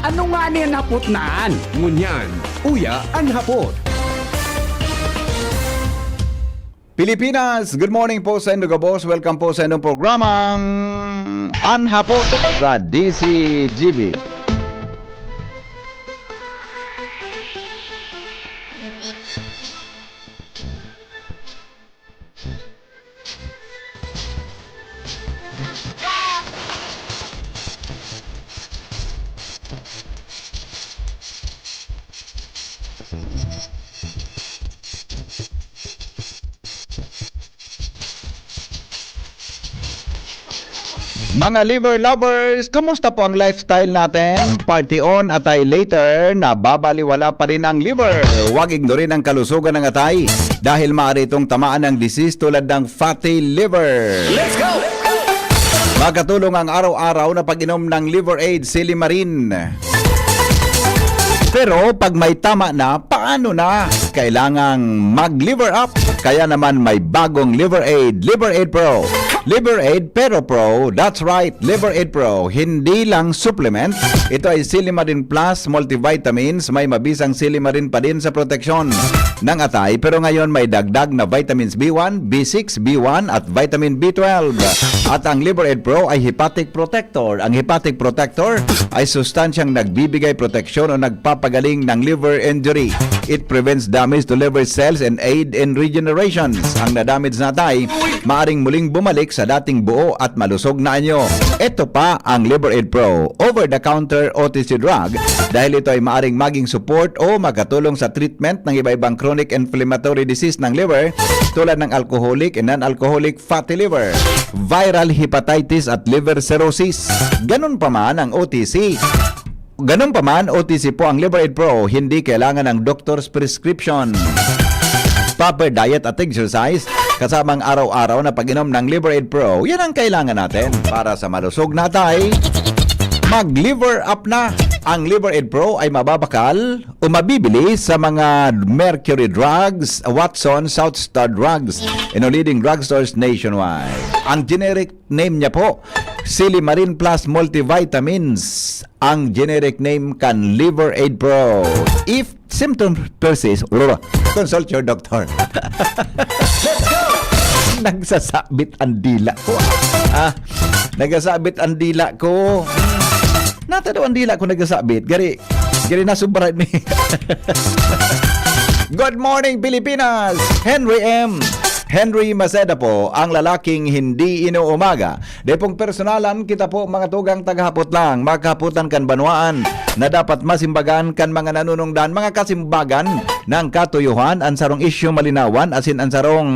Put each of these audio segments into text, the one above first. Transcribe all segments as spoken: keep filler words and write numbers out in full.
Ano nga ni an hapot na an? Ngunyan, uya an hapot. Pilipinas, good morning po sa indo gabos. Welcome po sa indong programang An Hapot sa D C G B. Mga liver lovers, kamusta po ang lifestyle natin? Party on, atay later, nababaliwala pa rin ang liver. Huwag ignorin ang kalusugan ng atay dahil maaari itong tamaan ng disease tulad ng fatty liver. Let's go! Makatulong ang araw-araw na pag-inom ng Liver Aid Silimarin. Pero pag may tama na, paano na? Kailangang mag-liver up. Kaya naman may bagong Liver Aid, Liver Aid Pro. Liver Aid Pero Pro, that's right, Liver Aid Pro. Hindi lang supplement, ito ay Silimarin Plus multivitamins. May mabisang silimarin pa din sa proteksyon ng atay, pero ngayon may dagdag na vitamins B one, B six, B one at vitamin B twelve. At ang Liver Aid Pro ay hepatic protector. Ang hepatic protector ay sustansyang nagbibigay proteksyon o nagpapagaling ng liver injury. It prevents damage to liver cells and aid in regeneration. Ang nadamage na atay maaring muling bumalik sa dating buo at malusog na anyo. Ito pa ang Liver Aid Pro, over-the-counter O T C drug, dahil ito ay maaring maging support o makatulong sa treatment ng iba-ibang chronic inflammatory disease ng liver, tulad ng alcoholic and non-alcoholic fatty liver, viral hepatitis at liver cirrhosis. Ganun pa man ang O T C. Ganun pa man, O T C po ang Liver Aid Pro, hindi kailangan ng doctor's prescription. Proper diet at exercise, kasamang araw-araw na pag-inom ng Liver Aid Pro, yan ang kailangan natin para sa malusog na atay. Mag-liver up na! Ang Liver Aid Pro ay mababakal o mabibili sa mga Mercury Drugs, Watson, South Star Drugs, and leading drugstores nationwide. Ang generic name niya po, Silimarin Plus Multivitamins, ang generic name kan Liver Aid Pro. If symptoms persist, consult your doctor. Nagsasabit ang dila ko. Ah, nagsasabit ang dila ko. Nata daw ang dila ko nagsasabit. Gari, gari na sobra ni. Good morning, Pilipinas! Henry M. Henry Maceda po, ang lalaking hindi inuumaga. Dai pong personalan, kita po mga tugang taghapot lang, makahapotan kan banwaan na dapat masimbagan kan mga nanunungdan, mga kasimbagan ng katuyuhan, an sarong isyu malinawan, asin an sarong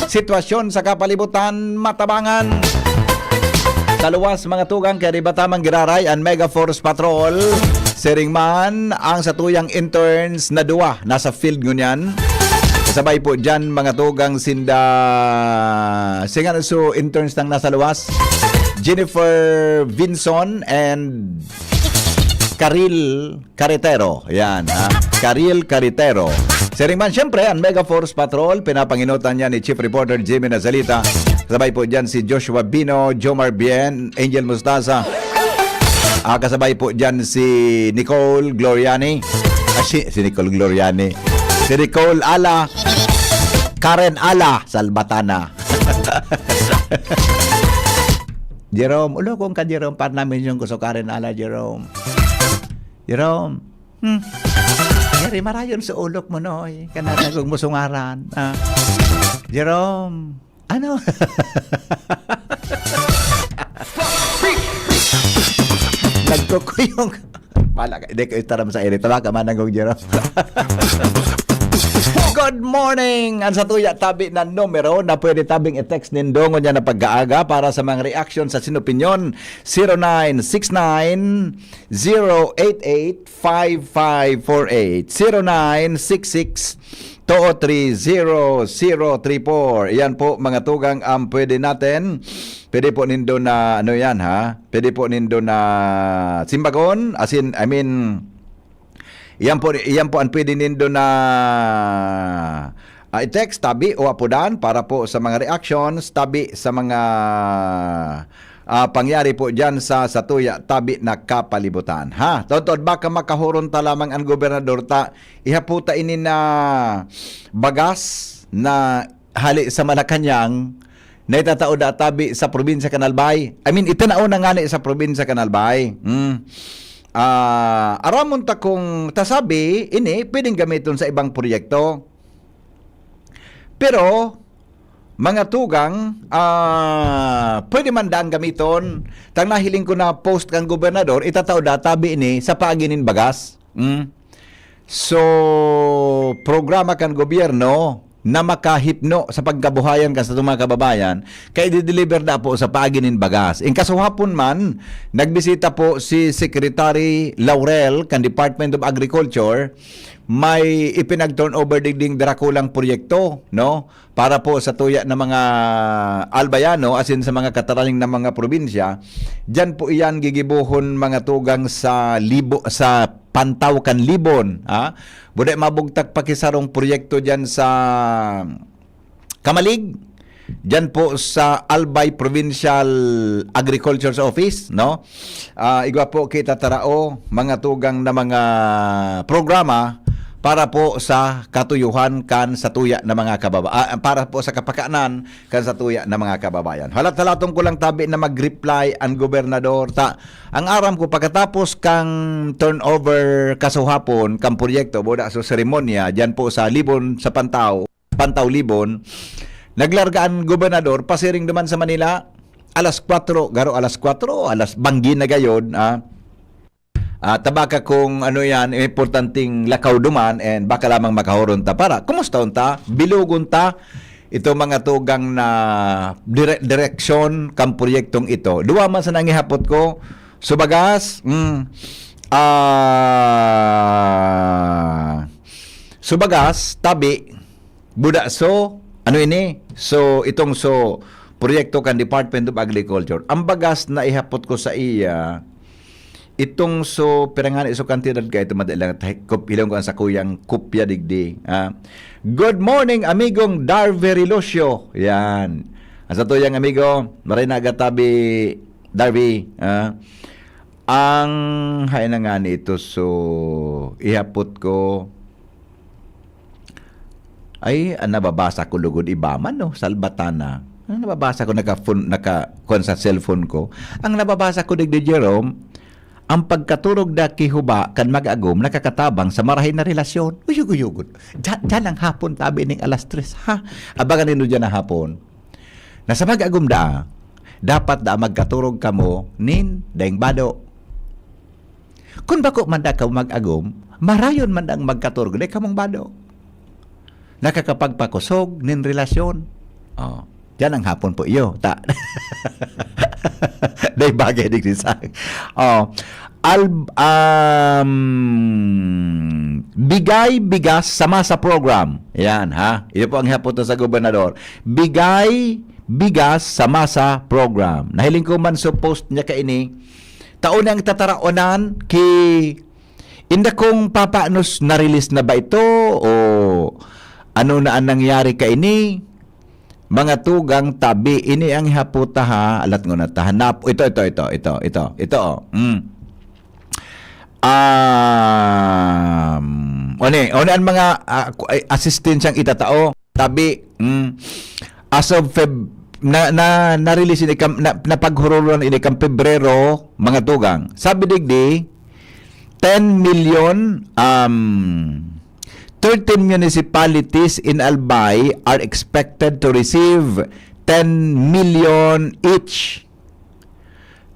sitwasyon sa kapalibutan matabangan. Sa luwas, mga tugang, kaya di ba tamang giraray an Mega Force Patrol? Siring man, ang satuyang interns na duwa nasa field ngunyan. Kasabay po dyan, mga tugang sinda, singa so interns nang nasa luwas, Jennifer Vinson and Karil Carretero. Yan, ha? Karil Carretero. Siring man, siyempre, ang Mega Force Patrol, pinapanginotan niya ni Chief Reporter Jimmy Nazalita. Kasabay po dyan si Joshua Bino, Jomar Bien, Angel Mostaza. Ah, kasabay po dyan si Nicole Gloriani. Ah, si, si Nicole Gloriani. Si Nicole Ala. Karen Ala Salbatana. Jerome, ulo kong ka, Jerome, para namin yung gusto Karen Ala, Jerome. Jerome. Hmm. Yari marayon sa ulok mo, Noy. Kanatagog mo sungaran. Ah. Jerome. Ano? Nagkukuyog. Pala ka, hindi ko itaram sa init. Tama ka, Manang Gong Jerome. Good morning! Ang satuya tabi na numero na pwede tabing i-text nindo ngunyan na pag-aaga para sa mga reaksyon sa sinopinyon, zero nine six nine, zero eight eight, five five four eight, zero nine six six, two three zero zero three four. Yan po, mga tugang, ang pwede natin. Pwede po nindo na, ano yan, ha? Pwede po nindo na simbagon, as in, I mean, yan po, yan po ang pwede nindo na, ah, i-text, tabi o apodan para po sa mga reactions, tabi sa mga ah, pangyari po diyan sa, sa tuya tabi na kapalibutan. Ha? Totoo, baka makahoron ta lamang ang gobernador ta, ihaputa ini na bagas na hali sa Malacañang na itatao da tabi sa probinsya kan Albay. I mean, itinao na ngani sa probinsya kan Albay. Hmm. Ah, aramon ta kung tasabi, ini, pwedeng gamiton sa ibang proyekto. Pero, mga tugang, ah, pwede man daang gamiton. Tang nahiling ko na post kan gobernador, itatao da tabi ini sa paagi nin bagas. Mm. So, programa kan gobyerno na makahipno sa pagkabuhayan kan satong mga kababayan, kay dideliver da po sa paagi nin bagas. In kasuhapon man, nagbisita po si Secretary Laurel kan Department of Agriculture, may ipinag-turnover digding darakulang proyekto, no? Para po sa tuya na mga Albayano, asin sa mga kataraning na mga probinsya, diyan po iyan gigibohon mga tugang sa libo, sa pantaw kan Libon, ha? Buday mabugtak pa ki sarong proyekto diyan sa Camalig, diyan po sa Albay Provincial Agriculture's Office, no? Ah, igwa po kita tarao, mga tugang na mga programa para po sa katuyuhan kan sa tuya na mga kababa-, ah, para po sa kapakanan kan sa tuya na mga kababayan. Halat-halaton ko lang tabi na mag-reply ang gobernador. Ta, ang aram ko, pagkatapos kang turnover kasuhapon, kang proyekto, buda so seremonya, diyan po sa Libon, sa Pantaw, Pantaw Libon, naglarga ang gobernador, pasiring duman sa Manila, alas kwatro, garo alas kwatro, alas banggi na gayod, ah. Ah, tabaka kung ano yan, importanteng lakaw duman, and baka lamang makahoron ta para, kumusta unta? Bilugon ta itong mga tugang na dire-, direksyon kang proyektong ito. Duwa man sa nangihapot ko, subagas, mm, ah, subagas, tabi, buda, so, ano ini? So, itong so, proyekto kan Department of Agriculture. Ang bagas na ihapot ko sa iya, itong so, pirangani so kantidad ka ito, madali lang, tay-, kup-, hiling ko ang sakuyang kopya digdi. Ah. Good morning, amigong Darvy Relocio. Yan. Ang sa tuyang amigo, maray na agatabi, Darvy. Ah. Ang, hay na nga nito, so, ihapot ko, ay, ang nababasa ko lugod iba man, no? Salbatana. Ang nababasa ko, naka-phone, naka-, kuwan sa cellphone ko. Ang nababasa ko, digdi, Jerome, ang pagkaturog da ki huba kan mag-agom nakakatabang sa marahay na relasyon. Uyog-uyogon. Diyan, diyan ang hapon, tabi ning alas tres, ha? Abangan nindo diyan ang hapon. Na sa mag-agom da, dapat da magkaturog kamo nin daing bado. Kun bako man da kamo mag-agom, marayon man dang magkaturog, dai kamong bado. Nakakapagpakosog nin relasyon. Oh, diyan ang hapon po iyo. Ta. Dai bagay digdi sa. Oh, al-, um, bigay bigas sa masa program. Yan, ha? Iyo po ang hapon to sa gobernador. Bigay bigas sa masa program. Nahiling ko man sa post niya kaini, tao nang tataraonan ki, inda kung papanos, na-release na ba ito o ano na ang nangyari kaini? Mga tugang tabi, ini ang hihaputa ha, alat ngona ta hanap. Ito, ito, ito, ito, ito, ito, oh. Mm. Um, one, one ang mga, ah, ku-, ay, asistensyang itatao. Tabi, mm, as of Feb-, na, na, na-release ini kam-, na, napaghurulan ini kan Pebrero, mga tugang. Sabi digdi, ten million, um, thirteen municipalities in Albay are expected to receive ten million each.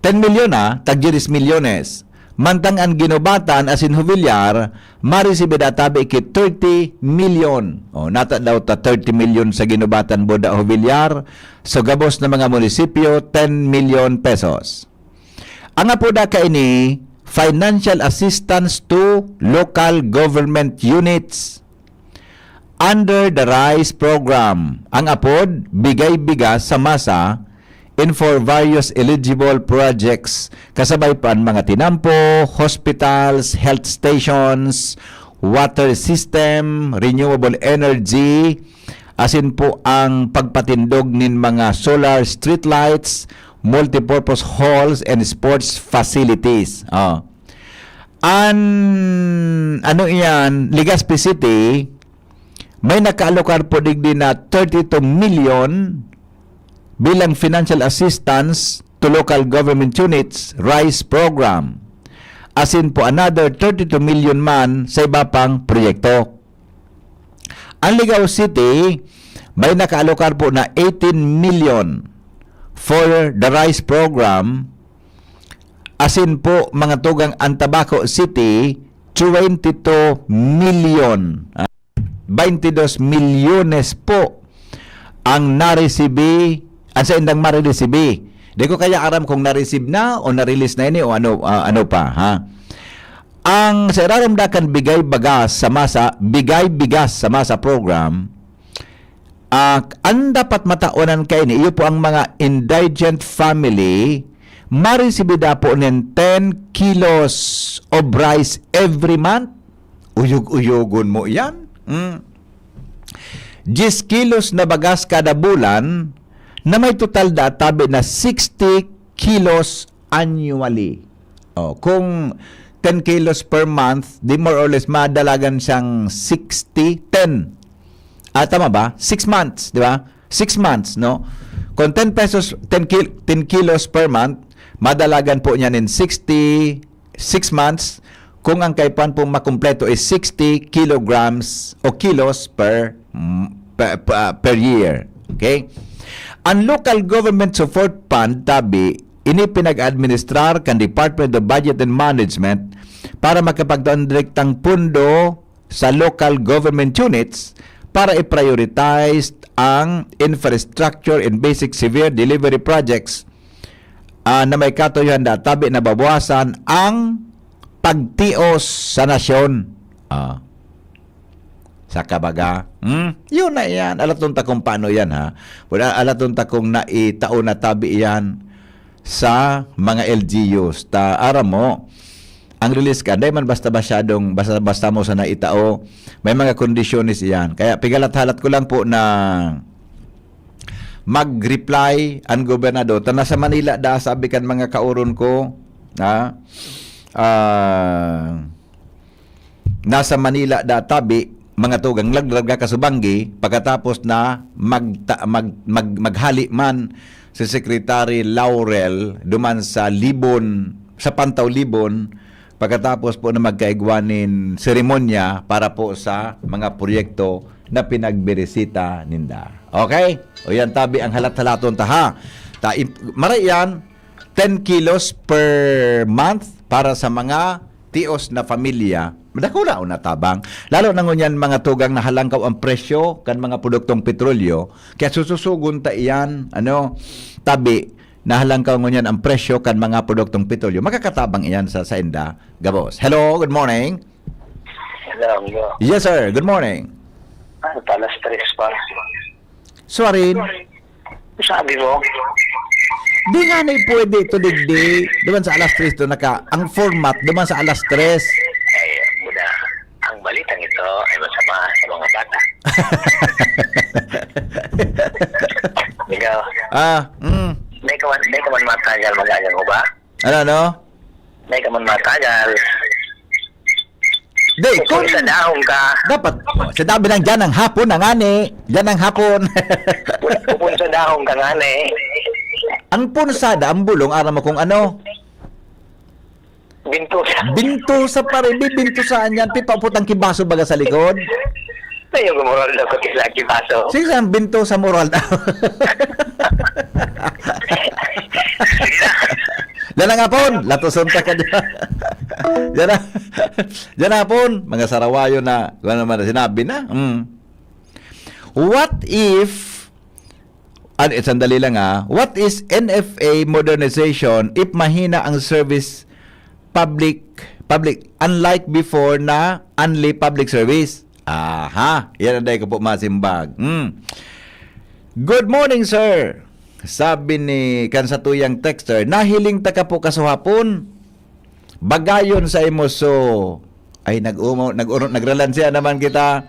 Ten milyon, ah, tag diyes milyones. Mantang an Guinobatan asin Jovellar, maresibi da tabi ki thirty milyon. O, nata daw ta thirty milyon sa Guinobatan, Boda, Jovellar. Sa gabos na mga munisipyo, ten milyon pesos. Ang apoda kaini, financial assistance to local government units under the RISE program. Ang apod, bigay bigas sa masa and for various eligible projects, kasabay pa an mga tinampo, hospitals, health stations, water system, renewable energy, asin po ang pagpatindog nin mga solar streetlights, multipurpose halls and sports facilities. Oh. An, ano iyan, Legazpi City, may nakaalokar po digdi na thirty-two million bilang financial assistance to local government units, RISE program. Asin po another thirty-two million man sa iba pang proyekto. Ang Ligao City, may nakaalokar po na eighteen million for the RISE program. Asin po, mga tugang, ang Tabaco City, twenty-two million. Ah, twenty-two milyones po ang naresibi, ang saindang mareresibi. Di ko kaya aram kung na-receive na o na-release na ini o ano, ah, ano pa, ha? Ang sa irarom da kan Bigay Bagas sa Masa, Bigay Bigas sa Masa program, ah, ang dapat mataonan kaini, iyo po ang mga indigent family, maresibi da po nin ten kilos of rice every month. Uyog-uyogon mo iyan. Mm. Diyes kilos na bagas kada bulan na may total da tabi na sixty kilos annually. Oh, kung ten kilos per month, di more or less madalagan siyang sixty, ten. Ah, tama ba? Six months, di ba? Six months, no? Kung ten pesos, ten kil-, ten kilos per month, madalagan po niya nin sixty, six months, kung ang kaipuhan pong makumpleto is sixty kilograms o kilos per, mm, per, per, per year. Okay? Ang Local Government Support Fund, tabi, ini pinag-administrar kan Department of Budget and Management para makapagtuan direktang pundo sa local government units para i-prioritize ang infrastructure and basic severe delivery projects, ah, na may katuyohan da tabi na babawasan ang pagtios sa nasyon. Ah. Sa kabaga, hmm? Yun na yan. Alaton ta kung paano yan, ha? Wala, alaton ta kung naitao na tabi yan sa mga L G Us. Ta, aram mo, ang release ka, dahil man basta masyadong, basta, basta mo sa naitao, may mga kondisyones iyan. Kaya pigalat-halat ko lang po na mag-reply ang gobernador. Ta nasa Manila da, sabi kan mga kaoron ko, ha? Ah, nasa Manila da tabi, mga tugang, laglag ka subanggi, pagkatapos na magta-, mag-, mag-, maghali man si Secretary Laurel duman sa Libon, sa Pantaw Libon, pagkatapos po na magkaigwa nin seremonya para po sa mga proyekto na pinagbirisita ninda. Okay? O yan, tabi ang halat-halaton ta, ha? Ta, ip-, maray yan, ten kilos per month para sa mga tios na pamilya. Madakula o natabang. Lalo na ngunyan mga tugang na halangkaw ang presyo kan mga produktong petrolyo. Kaya sususugon ta iyan, ano, tabi, nahalangkaw ngunyan ang presyo kan mga produktong petrolyo, makakatabang iyan sa sainda gabos. Hello, good morning. Hello, hello. Yes, sir. Good morning. Ano pa, alas tres pa. Suarin. Sabi mo? Di nga na pwede ito digdi. Duman sa alas tres to naka, ang format, duman sa alas tres. Ay, muna. Ang balitang ito ay masama sa mga bata. Ikaw, Ah, mm. Hindi ka man, hindi ka man matagal mag-agang uba? Ano, ano? Hindi ka man matagal. Di, Kung sa dahon ka, dapat, oh, sa dabi ng dyan ang hapon, ang ani. Dyan ang hapon. Kung sa dahon ka nga na eh. Ang punsada, ang bulong, aram mo kung ano? Bintusa. Bintusa pa rin, bibintusaan yan. Pipaupot ang kibaso baga sa likod. Sa yung moral daw ko kailangan kibaso. Sige, saan bintusa moral daw? Yan ang hapon, latuson ta ka dyan. Yan ang, yan ang hapon, mga sarawayo na, kung ano man, sinabi na. Mm. What if, ano, eh, sandali lang ah, what is N F A modernization if mahina ang service public, public, unlike before na only public service? Aha, yan ang dahil ko po masimbag. Hmm. Good morning, sir. Sabi ni kan satuyang texter, nahiling ta ka po kasuhapon. Bagayon sa imo so, ay, nag-umo, nag-uro, nagralansiya naman kita.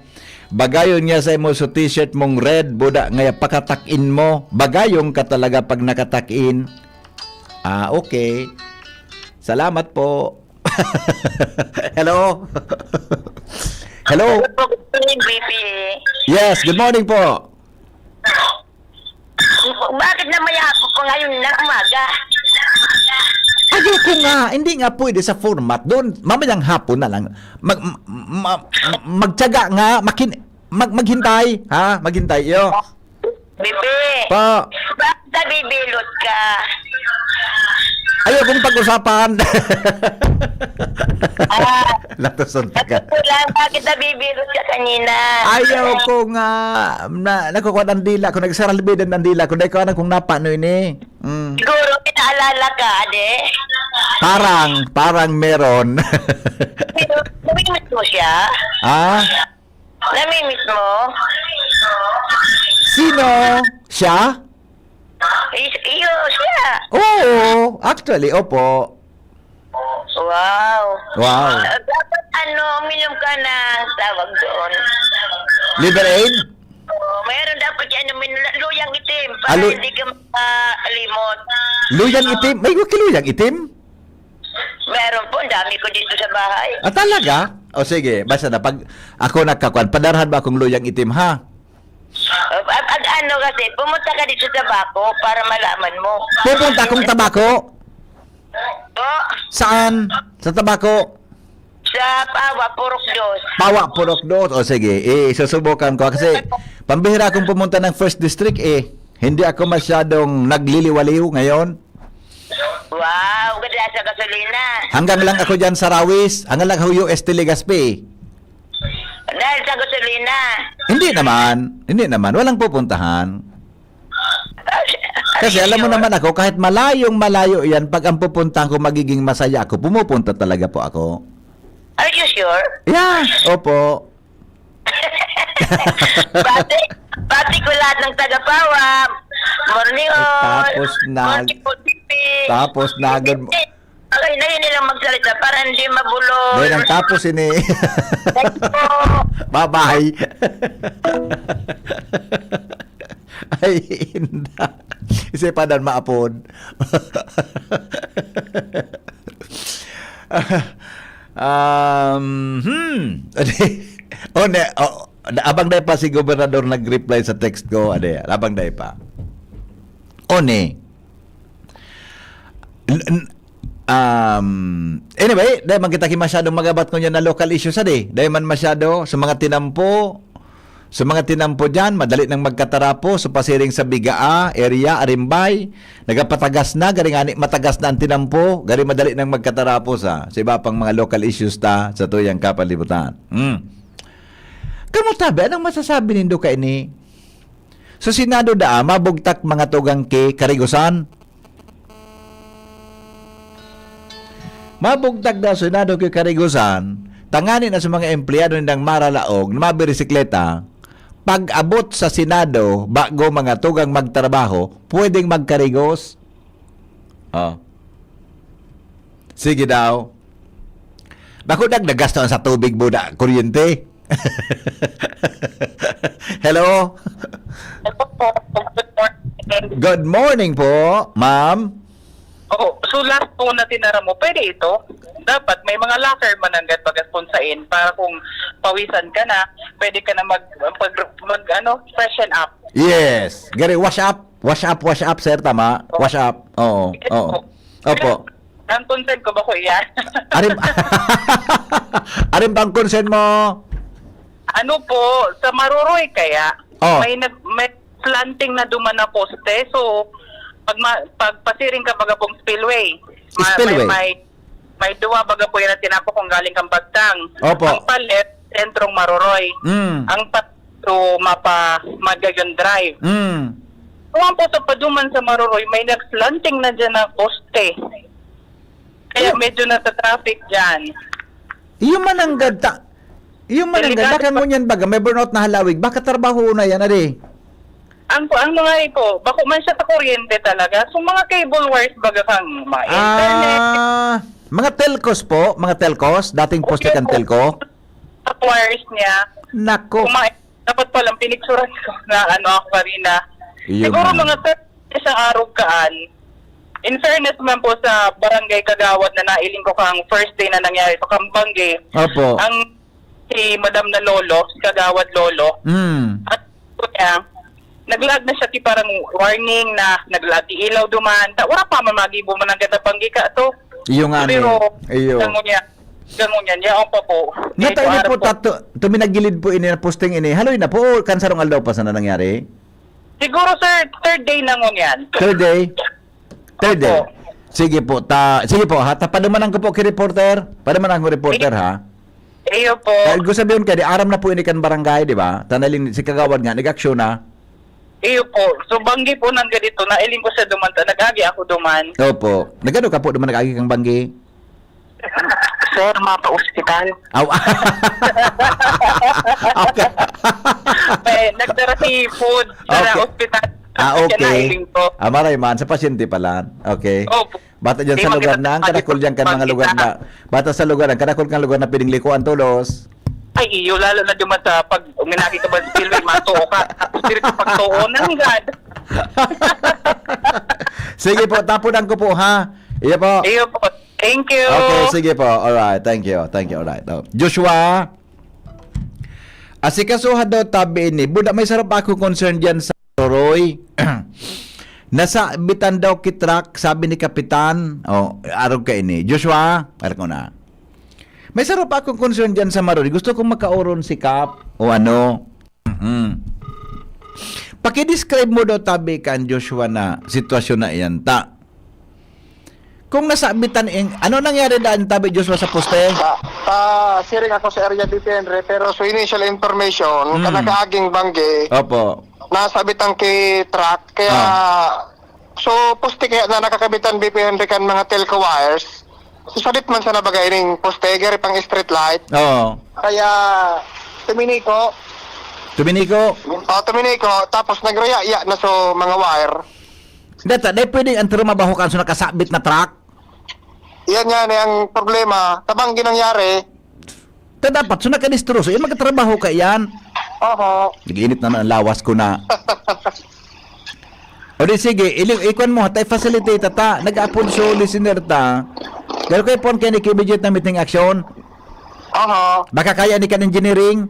Bagayon niya sa imo so t-shirt mong red, buda ngaya pakatak-in mo. Bagayon ka talaga pag nakatak-in. Ah, okay. Salamat po. Hello? Hello? Hello po, good morning, B P. Yes, good morning po. Bakit na mayapon ko ngayon na umaga? Ayoko nga, hindi nga pwede sa format. Doon, mamayang hapon na lang. Mag, ma, magtyaga nga, makin, mag, maghintay, ha? Maghintay, iyo. Bibi, Pa, bakit nabibilot ka? ayokong pag-usapan. Ah, Latuson ka. Sabi ko lang, bakit nabibilot ka kanina? Ayaw ko nga, na, nakukuha ng dila ko, nagsaralbidan ng dila ko, dahil ko alam kung napano ini. Mm. Siguro, pinaalala ka, ade? Parang, parang meron. Pero, namimiss mo siya? ah? Namimiss mo? Sino? Siya? Is, iyo, siya. Oo, actually, opo. Wow. Wow. Ah, dapat ano, uminom ka ng tawag doon. Liver Aid? Oh, mayroon dapat yan, uminom ng luyang itim para Alo- hindi ka makalimot. Luyang itim? May wiki luyang itim? Meron po, ang dami ko dito sa bahay. Ah, talaga? O sige, basta na pag ako nagkakuan, padarahan ba akong luyang itim, ha? Uh, at, at ano kasi, pumunta ka dito sa Tabaco para malaman mo. Pupunta akong Tabaco? Po, Saan? Sa Tabaco? sa Pawa, Purok Dos. Pawa, Purok Dos. O sige, eh, susubukan ko. Kasi pambihira akong pumunta ng First District eh. Hindi ako masyadong nagliliwaliw ngayon. Wow, ganda sa gasolina. Hanggang lang ako dyan sa Rawis. Hanggang lang ako U S T Legazpi. Dahil sa gasolina. Hindi naman. Hindi naman. Walang pupuntahan. Kasi alam mo naman ako, kahit malayong malayo yan, pag ang pupuntahan ko magiging masaya ako, pumupunta talaga po ako. Are you sure? Yeah, opo. Bati, bati ko lahat ng taga-Pawa. Morning all. Tapos nag- Morning po, Bibi. Tapos nagad- Okay, na yun nilang magsalita para hindi mabulol. Dahil ang tapos ini. Thank you po. Bye-bye. Ay, inda. Isa pa dan maapod. um, hmm. O, ne, o, abang na pa si Gobernador nag-reply sa text ko. Ade, abang na pa. O, ne. N- n- um, anyway, dahil man kita ki masyadong magabat ngunyan na local issues, ade. Dahil man masyado sa mga tinampo, sa mga tinampo dyan, madali nang magkatarapo, sa pasiring sa Bigaa, area, Arimbay, nagapatagas na, garing ani matagas na ang tinampo, garing madali nang magkatarapo sa, sa iba pang mga local issues ta, sa tuyang kapalibutan. Hmm. Kamusta, be? Anong masasabi nindo kaini? Sa Senado daa, mabugtak mga tugang ki Karigosan. Mabugtak daw sa Senado ki Karigosan, tangani na sa mga empleyado nindang maralaog na mabirisikleta, pag-abot sa Senado, bago mga tugang magtrabaho, pwedeng magkarigos. Oh. Sige daw. Bako nagdagasto sa tubig mo na kuryente. Hello? Hello po. Good morning. Good morning po, ma'am. Oo, so last po na tinara mo, pwede ito? Dapat may mga locker mananggad bagas punsain para kung pawisan ka na, pwede ka na mag, mag, mag ano, freshen up. Yes. Gary, wash up. Wash up, wash up, sir. Tama? Wash up. Oo. Oo. Opo. Ang concern ko ba ko iyan? Arim, arim bang concern mo? Ano po, sa Maruroy kaya, Oh. may nag may planting na duman na poste. So, pag ma, pag pasiring ka baga pong spillway, ma- Spillway. may, may, may duwa baga po yan na tinapo kung galing kang Bagtang. Opo. Ang palit, sentrong Maruroy. Mm. Ang pa to mapa Magayon Drive. Mm. Kung po sa paduman sa Maruroy, may nagslanting na dyan na poste. Kaya medyo nasa traffic dyan. Iyo man ang gata. Iyo man ang Delikado gata. Kang pa. Ngunyan baga, may burnout na halawig. Baka trabaho na yan, ari. Ang ang mga ito, bako man siya sa kuryente talaga. So mga cable wires baga kang mga internet. Ah, mga telcos po, mga telcos, dating poste Okay kang po. telco. Sa wires niya. Nako. Kumain, dapat palang pinicturan ko na ano ako kanina. Iyo Siguro man. Mga thirty sa araw kaan. In fairness man po sa barangay kagawad na nailing ko kang first day na nangyari sa kambanggi, Opo. ang si Madam na Lolo, si Kagawad Lolo, Mm. at po niya, naglaag na siya ti parang warning na naglaag ti ilaw duman. Ta, wala pa man magibo man ang ganda banggi ka to. Iyo nga ni. Pero, Iyo. Gango niya. Gango niya. Niya, opa po. Nga Eh, tayo kuwara po, po. tato, tuminagilid po ini na posting ini. Haloy na po, o kan sarong aldaw pa sana nangyari? Siguro, sir, third day na ngunyan. Third day? Third day. Opo. Sige po, ta, sige po, ha, ta, padumanan ko po ki reporter. Padumanan ko reporter, ha. Iyo po. Ta, gusto sabihin ka, di aram na po ini kan barangay, di ba? Tanaling si Kagawad nga, nag-aksyon na. Iyo po. So, banggi po nang ganito, nailing ko sa duman, ta, nag-agi ako duman. Opo. Nagano ka po duman, nag-agi kang banggi? Sir, mapa-ospital. Aw. Okay. Eh, nagdara si food sa Okay. ospital. Ah, Kaya okay. nailing ko. Ah, maray man, sa pasyente pala. Okay. Opo. Bata dyan Di sa lugar maganda na, ang sa kadakol dyan kan mga pagkita. lugar na, bata sa lugar, ang kadakol kan lugar na pwedeng likuan tolos. Ay, iyo, lalo na duman sa pag uminagi ka ba sa silwig, matuo ka. Tapos diri ka pagtuon, nanggad. Sige po, tapunan ko po, ha? Iyo po. Iyo po. Thank you. Okay, sige po. Alright, thank you. Thank you, alright. Oh. Joshua, asikasuha daw tabi ini. Buda, may sarap ako concern dyan sa Roroy. Nasabitan daw ki truck, sabi ni Kapitan. Oh, arog ka ini. Joshua, arog ko na. May sarap akong concern dyan sa Maruri. Gusto kong makauron si Kap o ano. Mhm. Pakidescribe mo daw tabi kan Joshua na sitwasyon na iyan ta. Kung nasabitan ing, ano nangyari daan tabi Joshua sa poste? Ta, ta, siring ako sa area B P N re, pero so initial information, Mm. kanakaaging banggi, Opo. nasabitan ki truck, kaya, Ah. so, poste kaya na nakakabitan B P N re kan mga telco wires, so, sabit man sana baga ining poste, gari pang street light. Oo. Kaya, tuminiko. Tuminiko? O, tuminiko, tapos nagraya-ya na so mga wire. Data, dai pwedeng ang trumabaho kan so nakasabit na truck? Yan nga ni ang problema. Tabang ginangyari. Ta dapat, so nakadistroso, eh, magkatrabaho ka yan. Oho. Nag-iinit na ang lawas ko na. O di sige, ili-, ikwan mo, ta i-facilitate ta. Nag-aapod so listener ta. Pero kayo po ang kaya ni K B J na meeting action. Oho. Baka kaya ni kan engineering.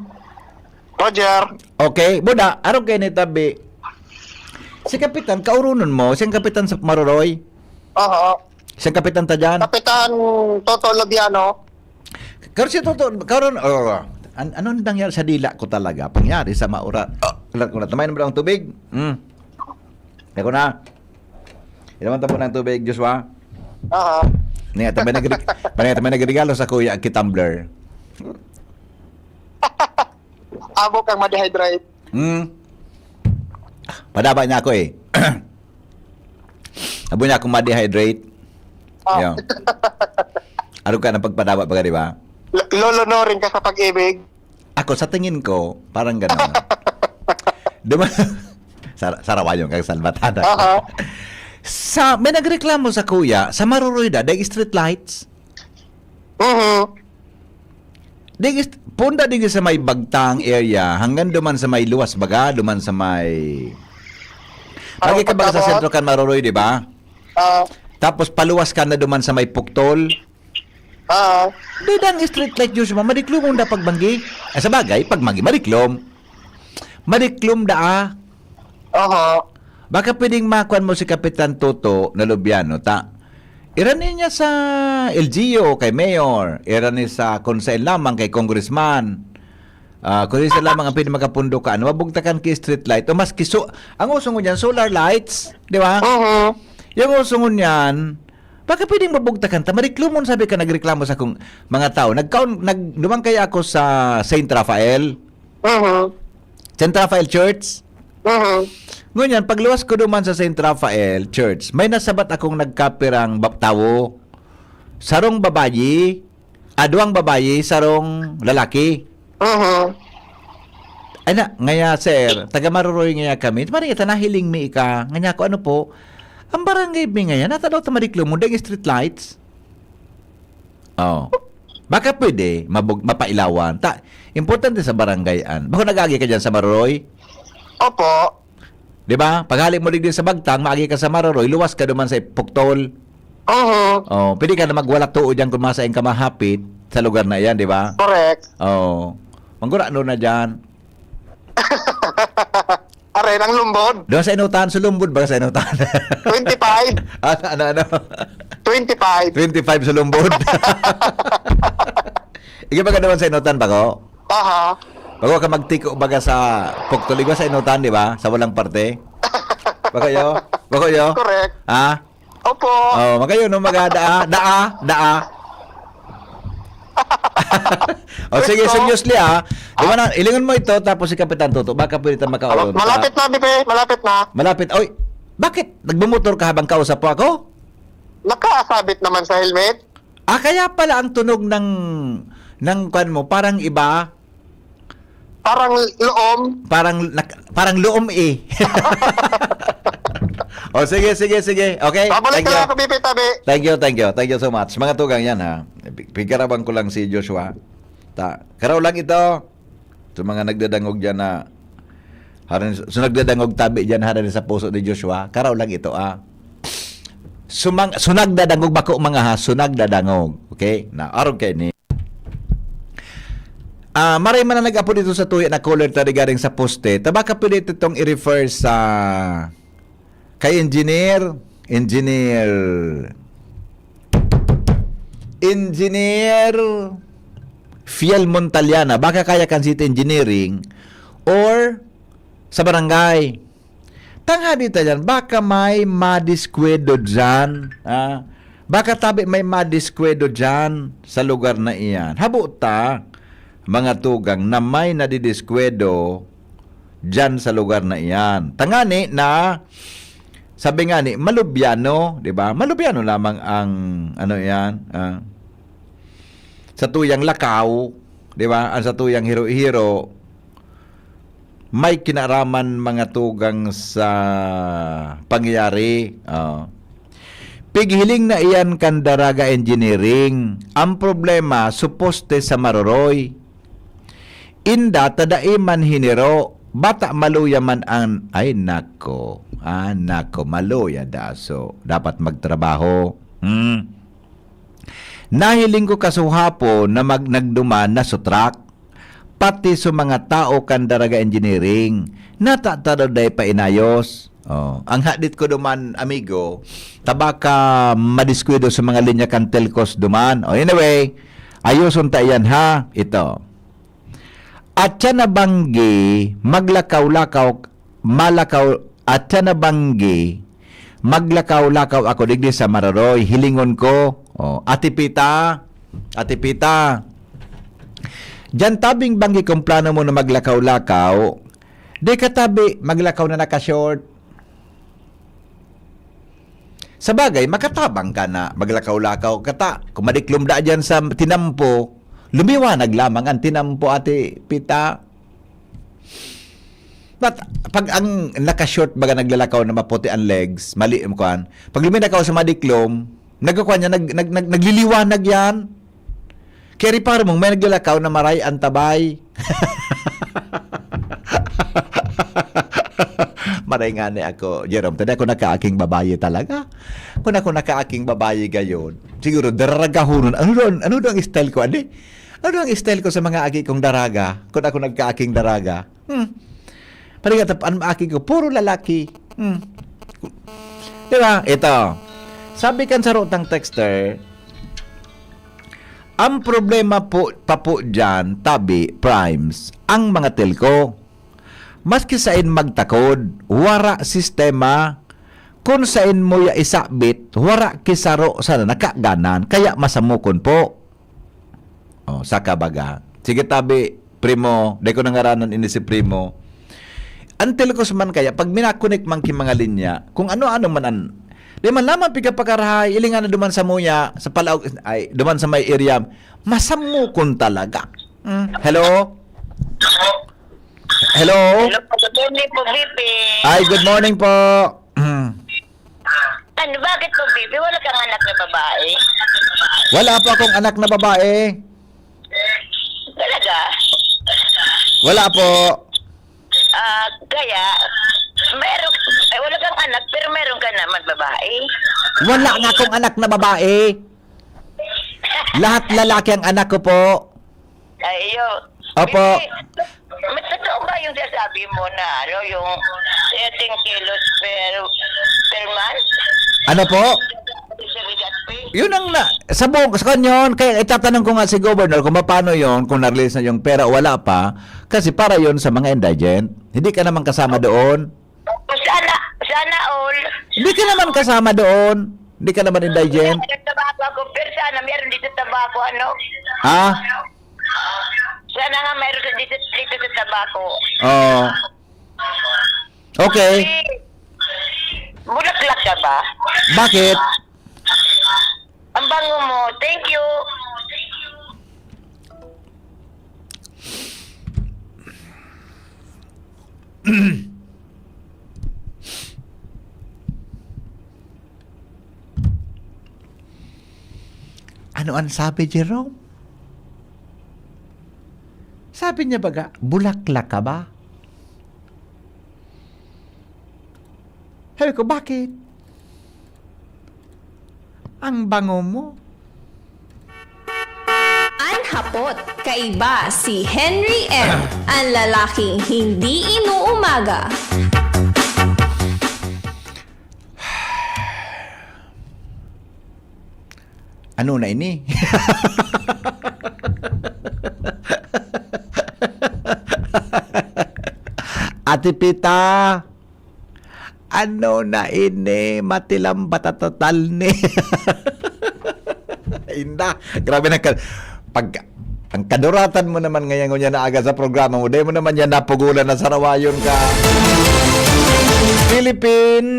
Roger. Okay, buda, arog kayo ni tabi. Si Kapitan, kaurunon mo, siyang Kapitan sa Maroroy. Oho. Siyang Kapitan ta dyan. Kapitan Toto Labiano. Pero si Toto, karon, oh, an-, ano nangyari sa dila ko talaga? Pangyari sa maura. Oh, alam ko na, tamayan mo lang ang tubig. Mm. Ako na. Ilawan ta po ng tubig, Joshua. Aha. Niya, tamay nagre-, niya, tamay nagregalo sa kuya, ki tumbler. Abo kang ma-dehydrate. Hmm. Padaba niya ako eh. Abo niya akong ma-dehydrate. Ah. Yan. Ano ka ng pagpadaba baga, di ba? L-, lolonorin ka sa pag-ibig. Ako, sa tingin ko, parang gano'n. Duma-, sar-, sarawayon kang salbatada. Aha. Sa, may nagreklamo sa kuya, sa Maroroy da, dahil street lights. Mhm. Digi, punda digi sa may Bagtang area, hanggang duman sa may luwas baga, duman sa may, Ah, lagi ka baga sa pagkabot? Sentro kan Maroroy, di ba? Ah. Tapos paluwas ka na duman sa may Puktol. Ah. Di dang street light, Diyos mo, madiklom ang dapat banggi. Ah, sa bagay, pag manggi, madiklom. Madiklom da, ah. Oho. Baka pwedeng makuan mo si Kapitan Toto na Lubiano, ta. Irani niya sa L G U kay Mayor, irani sa kung saan lamang kay Congressman. Ah, kung saan lamang ang pwede makapundo ka, ano, mabugtakan ki street light. O mas kiso, ang uso ngunyan, solar lights, di ba? Mhm. Yung uso ngunyan, baka pwedeng mabugtakan ta. Mariklomon, sabi ka, nagreklamo sa kung mga tao. Nagkaon, nag, duman kaya ako sa Saint Raphael. Mhm. Saint Raphael Church. Mhm. Ngunyan, pagluwas ko duman sa Saint Raphael Church, may nasabat akong nagkapirang ba-, tawo. Sarong babayi, ah, duwang babayi, sarong lalaki. Mhm. Ay na, ngaya, sir, taga Maroroy ngaya kami. Maring ita, nahiling mi ika. Nganya ko, ano po? Ang barangay mi ngaya, nata daw ta madiklom mo, dahil street lights. Oh. Baka pwede, mabug-, mapailawan. Ta, importante sa barangay an. Bako nag-agi ka dyan sa Maroroy? Opo. Di ba? Paghali mo digdi sa Bagtang, maagi ka sa Maroroy, luwas ka duman sa Poctol. Oo. Oh, pwede ka na magwala tuod diyan kung masain ka mahapit sa lugar na iyan, di ba? Correct. Oh. Manggurano na diyan. Are, ang lumbod. Doon sa Inutan, sulumbod ba sa Inutan? Twenty-five. Ano, ano, ano? Twenty-five. Twenty-five sulumbod. Ikaw ba ka naman sa Inutan, bako? Aha. Bako ka magtiko baga sa Poctol, igwa sa Inutan, di ba? Sa walang parte. Bako yo? Bako yo? Correct. Ha? Opo. Oh, magayon, no? Maga, daa, daa, daa. Oh, sige, Ito. Seriously, ha? Di ba na, ilingon mo ito, tapos si Kapitan Toto, baka pwede tayo makaon. Malapit na, Bibi. Malapit na. Malapit. Oy, bakit? Nagmumotor ka habang kausap po ako? Nakasabit naman sa helmet. Ah, kaya pala ang tunog ng, ng kwan mo, parang iba. Parang loom. Parang, nak- parang loom eh. Oh, sige, sige, sige. Okay? Babalik Thank na you. lang ako, Bibi, tabi. Thank you, thank you. Thank you so much. Mga tugang yan, ha. Pi- Pigkaraban ko lang si Joshua. Ta, karaw lang ito. Sa mga nagdadangog dyan na, harin, so nagdadangog tabi dyan, harin sa puso ni Joshua, karaw lang ito, ah. Sumang, so nagdadangog, bako mga ha, so nagdadangog. Okay? Na, arog kayo ni. Ah, maray man na nag-apo dito sa tuya na caller ta regarding sa poste. Tabaka pwede ito itong i-refer sa kay engineer, engineer, engineer Fiel Montaliana. Baka kaya kan City Engineering or sa barangay. Tanghali ta dyan, baka may madiskwento dyan. Ha? Baka tabi may madiskwento dyan sa lugar na iyan. Habo ta, mga tugang, na may nadidiskwento dyan sa lugar na iyan. Tangani na, sabi nga ni, malubyano, di ba? Malubyano lamang ang, ano yan, ah, sa tuyang lakaw, di ba? Ang sa tuyang hiro-hiro, may kinaraman mga tugang sa pangyayari. Ah. Pighiling na iyan kan Daraga Engineering. Ang problema, suposte sa Maroroy. Inda, ta dai man hiniro, bata maluya man an, ay nako, ah, nako, maluya daso. Dapat magtrabaho. Hmm. Nahiling ko kasuhapon na mag-, nagduman na sutrak, pati sa mga tao kan Daraga Engineering, natatado dai pa inayos. Oh, ang hadit ko duman, amigo, tabaka madiskuido sa mga linya kan Telcos duman. Oh, anyway, ayoson ta iyan ha, ito. At siya nabanggi, maglakaw-lakaw, malakaw, at siya nabanggi, maglakaw-lakaw ako digdi sa Mararoy, hilingon ko, oh, Ate Pita, Ate Pita, diyan tabing banggi kung plano mo na maglakaw-lakaw, di ka tabi maglakaw na naka-short. Sa bagay, makatabang ka na maglakaw-lakaw ka ta. Kung madiklom da dyan sa tinampo, lumiwanag lamang ang tinampo, Ate Pita. But, pag ang naka-short baga naglalakaw na maputi ang legs, mali ang kuan. Pag luminakaw sa madiklom, nagkukuan niya, nag, nag, nag, nagliliwanag yan. Kaya riparo mong may naglalakaw na maray ang tabay. Maray nga ni ako, Jerome. Tadi ako nakaaking babayi talaga. Kung ako nakaaking babayi gayon, siguro daragahonon. Ano doon? Ano doon ang style ko, andi? Ano ang style ko sa mga agi kong daraga? Kung ako nagkaaking daraga. Hmm. Parigatap, ang aki ko, puro lalaki. Hmm. Di ba? Ito. Sabi kan sarotang texter, ang problema po, pa po dyan, tabi, primes, ang mga telco. Maski sain magtakod, wara sistema, kung sain mo ya isabit, wara kisaro sana nakaganan, kaya masamukon po. Oh, saka baga. Sige, tabi, primo, dai ko nangaranan ini si primo. Ang telcos man kaya, pag minakonek man ki mga linya, kung ano-ano man an, di man lamang pigapakarahay, ilingan na duman sa muya, sa palaog, ay, duman sa may area, masamukon talaga. Hmm, hello? Hello? Hello, good morning po, Bibi. Ay, good morning po. Hmm. Ano, bakit po, Bibi? Wala kang anak na babae? Wala po akong anak na babae. Talaga? Wala po. Ah, kaya, meron, Anak, pero meron ka naman babae. Wala nga akong anak na babae. Lahat lalaki ang anak ko po. Ay, iyo. Opo. Hindi, mas totoo ba yung sasabi mo na, ano, yung thirteen kilos per, per month? Ano po? Sa bigat, eh. Yun ang na, sa buong, sa kanyon, kaya itatanong ko nga si Governor kung paano yon, kung na-release na yung pera o wala pa, kasi para yon sa mga indigent. Hindi ka naman kasama doon. Sana, sana all. Hindi ka naman kasama doon. Hindi ka naman indigent. Nagtabaco ako, pero sana meron dito sa Tabaco, ano? Ha? Sana nga meron sa dito, dito sa Tabaco. Oo. Okay. Bulaklak ka ba? Bakit? Ang bango mo. Thank you. Ano ang sabi, Jerome? Sabi niya baga, "Bulaklak ka ba?" Sabi ko, "Bakit?" "Ang bango mo." An hapot, kaiba si Henry M, ang lalaking hindi inuumaga. Ano na ini? Ate Pita, ano na ini? Matilambat at total ni. Inda, grabe na ka. Pag, ang kaduratan mo naman ngayon, ngunyan na aga sa programa mo, dahil mo naman yan napugulan na sarawayon ka. Philippine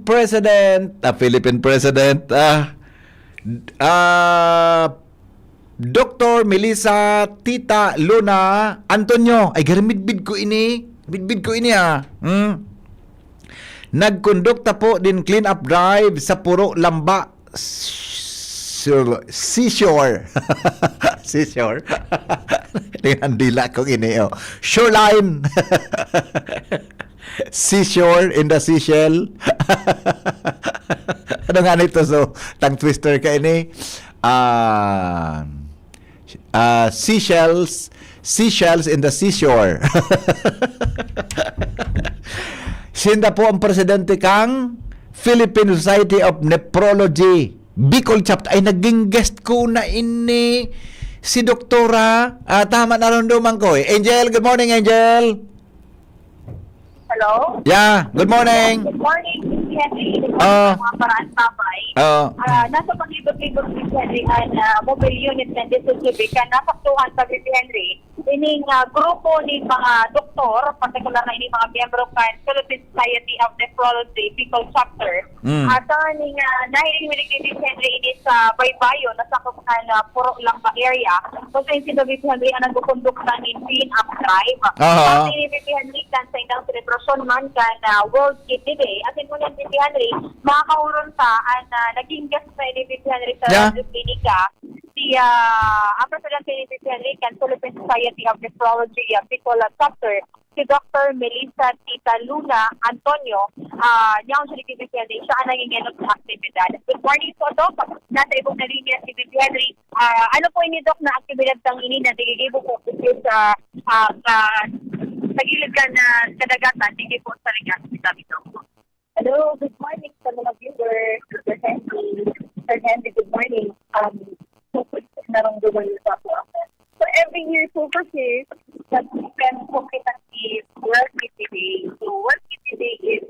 President, ah, Philippine President, ah, ah, Doktor Melissa Tita Luna Antonio. Ay, garamidbid ko ini. Midbid ko ini, ah. Hmm? Nagkondukta po din clean-up drive sa Puro Lamba, Sur-, Seashore. Seashore. Tingnan dila kong ini, oh. Shoreline. Seashore in the seashell. Ano nga nito? So, tongue twister ka ini. Ah, ah, seashells, seashells in the seashore. Sinda po ang presidente kang Philippine Society of Nephrology Bicol Chapter. Ay, naging guest ko na ini si Doktora. Ah, tama, naramdaman ko eh. Angel, good morning, Angel. Hello? Yeah, good morning. Good morning, Miss Henry. Good morning, Ah. mga paraan, babay. Ah. Ah, nasa palibot-libot, Miss Henry, ang, ah, mobile unit ng D C C B kan nasaktuhan sa B P Henry. Ining, ah, grupo ni mga doktor, partikular na ining mga miyembro kan Philippine Society of Nephrology Bicol Chapter. Mm. At, ah, ning, ah, nahiling mi digdi, Miss Henry, ini sa Baybayon, na sakop kan, ah, Puro Lamba area. Kung sa insidente, Miss Henry, ang nagkukondukta nin clean-up drive. Aha. Sa insidente, Miss Henry, kan sa indang selebrasyon man kan, ah, World Kidney Day. Asin ngunyan, Miss Henry, makakahuron ta an, ah, naging guest na ini, Miss Henry, sa Yeah. Radyo Klinika. Si, ah, ang presidente ni Miss Henry kan Philippine Society of Nephrology, ah, Bicol Chapter, si Doktor Melissa Tita Luna Antonio, ah, niya ang siya ni Miss Henry, siya ang nangingenot sa aktibidad. Good morning po, Doc. Nasa ibong na linya si Miss Henry. Ah, ano po ini, Doc, na aktibidad tang ini na gigigibo po sa, ah, sa, sa gilid kan, ah, kadagatan, digdi po sa Legazpi, sabi, Doc? Hello, good morning sa mga viewers. Mister Henry, Sir Henry, good morning. Um, so, naramdaman niyo pa po ako. So, every year po kasi, nag-spend po kita si World Kidney Day. So, World Kidney Day is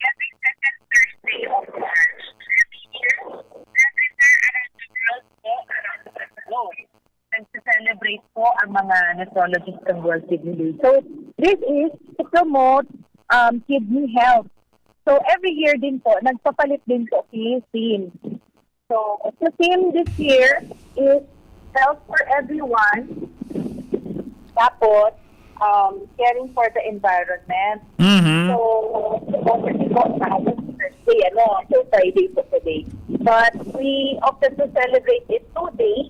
every second Thursday of March. Every year, everywhere around the world po, around the globe, nagse-celebrate po ang mga nephrologist ng World Kidney Day. So, this is to promote, um, kidney health. So, every year din po, nagpapalit din po si theme. So, the theme this year is health for everyone. Tapos, um, caring for the environment. Mhm. So, supposedly po, kahapon Thursday, ano, so Friday po today. But we opted to celebrate it two days.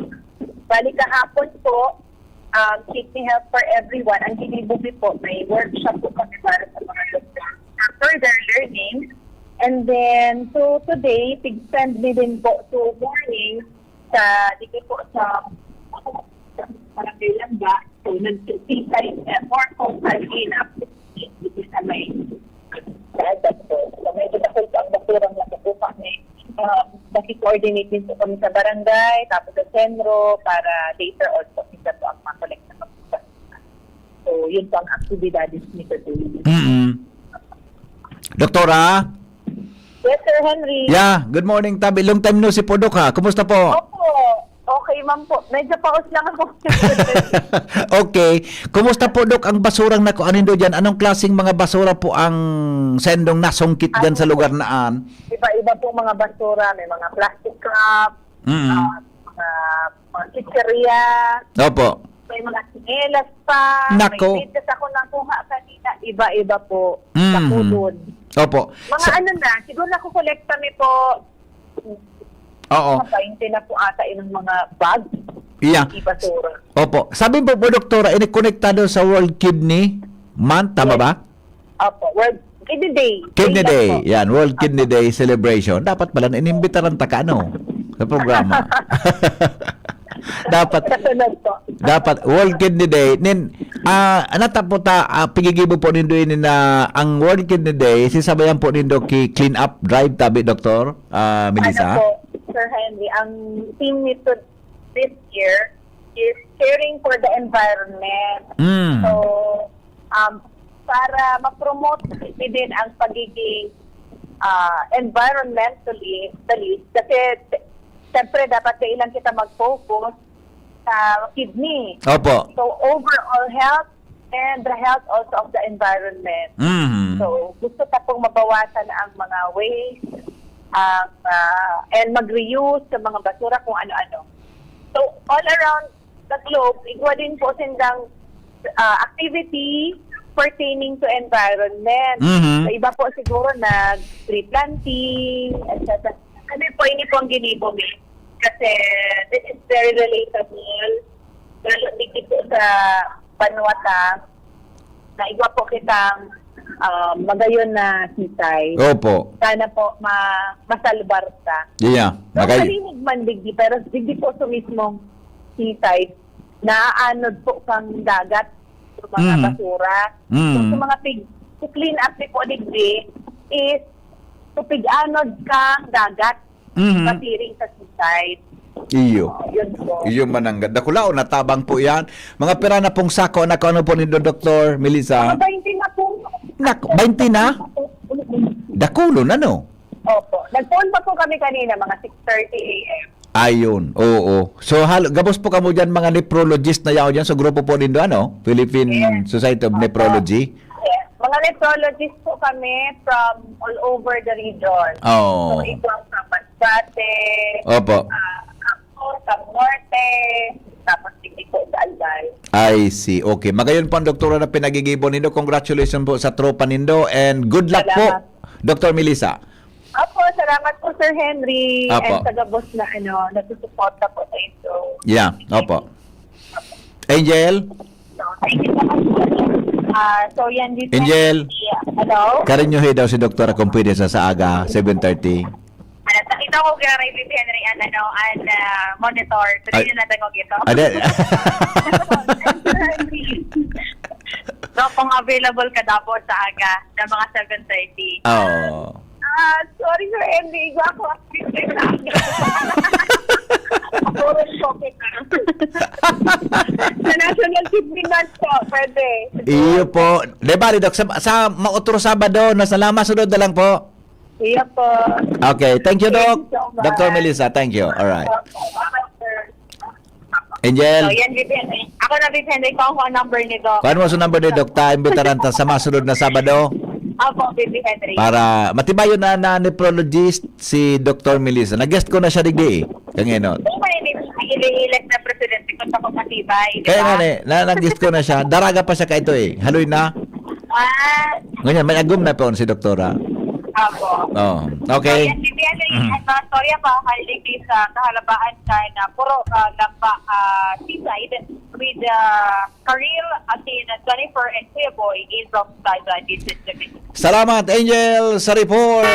Bali, kahapon po, um, Kidney Health for Everyone. Ang ginibo mi po, may workshop po kami para sa mga doktor. further learning. And then, so today, tig-spend mi din po, so morning, sa, dito po sa Barangay Lamba, so nag-, uh, more focus in activities dito sa may, sa, so medyo dakul po ang basurang nakukuha ni, uh, naki-coordinate din po kami sa barangay, tapos sa sentro, para later on po, sila po ang makolekta ng basura. So, yun po ang aktibidades ni Sir David. Mm. Doktora? Yes, Sir Henry. Yeah, good morning, Tabi. Long time no see po, Dok, ha? Kumusta po? Opo. Okay man po. Medyo paos lang ako. Okay. Kumusta po, Dok, ang basurang nakuha nindo dyan? Anong klaseng mga basura po ang sendong nasungkit dyan sa lugar na an? Iba-iba po mga basura. May mga plastic cup, Mm. ah, mga, mga chicheria, Opo. may mga sinelas pa, Nako. May medyas ako nakuha kanina. Iba-iba po. Mhm. Nakulon. Opo. Mga Sa- ano na, siguro nakukolekta mi po, Oo. mga bainte na po ata yung mga bag. Yeah. Di basura. Opo. Sabi po po, Doktora, ini konektado sa World Kidney Month, tama Yes. ba? Opo, World Kidney Day. Kidney lang Day. po. Yan, World Kidney Day celebration. Dapat pala inimbitaran ta ka, ano, sa programa. Dapat Kasunod po. dapat World Kidney Day. Nin, ah, nata po ta, ah, pigigibo po nindo ini na ang World Kidney Day, sisabayan po nindo ki clean up drive, tabi, Doktor, ah, Melissa? Ano po, Sir Henry, ang theme nito this year is caring for the environment. Mm. So, um, para ma-promote din ang pagiging ah, environmentally, the least, kasi siyempre dapat kailan kita mag-focus sa kidney. Opo. So, overall health and the health also of the environment. Mhm. So, gusto ta pong mabawasan ang mga waste, ang, ah, and mag-reuse sa mga basura kung ano-ano. So, all around the globe, igwa din po sindang ah, activity pertaining to environment. Mhm. So, iba po siguro nag-tree planting, et cetera. Kami po, ini po ang ginibo mi. Kasi this is very relatable. Lalo dito po sa banwa ta, na igwa po kitang ah, magayon na seaside. Opo. Sana po ma masalbar ta. Yeah. So, Magay. Malinig man digdi, pero digdi po sa mismong seaside, naaanod po kang dagat sa mga Mhm. basura. Mhm. So, sa mga pig, to clean up di po digdi is to pig-anod kang dagat, Mhm. pasiring sa seaside. Iyo. Yun po. Iyo mananggad. Dakulaon na tabang po yan. Mga pira na pong sako na kung ano po ni Doktor Melissa? Mga bainte na po. Nak, bainte na? Dakulon, ano? Opo. Nag-phone pa po kami kanina, mga six thirty a.m. Ayun, oo. So, hal- gabos po kamo dyan, mga nephrologist na yaw dyan sa grupo po nindo, ano? Philippine Society of Nephrology. Yes. Mga nephrologist po kami from all over the region. Oo. So, ito ang sa Masbate, Opo. ah, ako, sa Norte, tapos hindi po sa Albay. I see. Okay. Magayon po ang doktora na pinagigibo nindo. Congratulations po sa tropa nindo and good luck po, Salamat. Doktor Melissa. Opo, salamat po, Sir Henry, Opo. and sa gabos na, ano, nagsusuporta po sa inyo. Yeah, opo. Angel? So, thank you so much po. Ah, so, yan, this Angel? Hello? Karinyohi daw si doktora kung pwede sa, sa aga, seven thirty. Ano, nakita ko kaya kay Bibi Henry, an, ano, an, ah, monitor. So, Ay. Hindi na natangog ito. Ada, So, kung available ka daw po sa aga na mga seven thirty. oh. Ah, sorry, Sir Henry. Igwa ko ang picture na. Orange po kita. Sa National Kidney Month po, pwede. Iyo po. Di bali, Doc, sa, sa mautro Sabado, nasa lama sunod na lang po. Iyo po. Okay, thank you, Doc. Thank you so much. Doctor Melissa, thank you. Alright. Opo, sir. Angel, So, yan, Bibi Henry. Ako na, Bibi Henry, kung ako ang number ni Doc. kuhaan mo sa number ni Doc, ta, imbitaran ta sa masunod na Sabado. Opo, Bibi Henry. Para matibayon na, na nephrologist si Doctor Melissa. Nag-guest ko na siya digdi eh. Kanginon. Kung may nilihilas na presidente ko sa kapatibay, di Kaya ba? nga eh, na, nag-guest ko na siya. Daraga pa siya kaito eh. Haloy na. Ah, Ngunyan, may agom na po si doktora. opo. Oh, So, okay. yan, Bibi Henry, Mm. ano, sorry ako, highly sa kahalabaan ka na puro ka lamba, ah, seaside with, ah, Karil, Athena, Jennifer, and Kuya Boy in Rock Side, uh, this is the Salamat, Angel, sa report.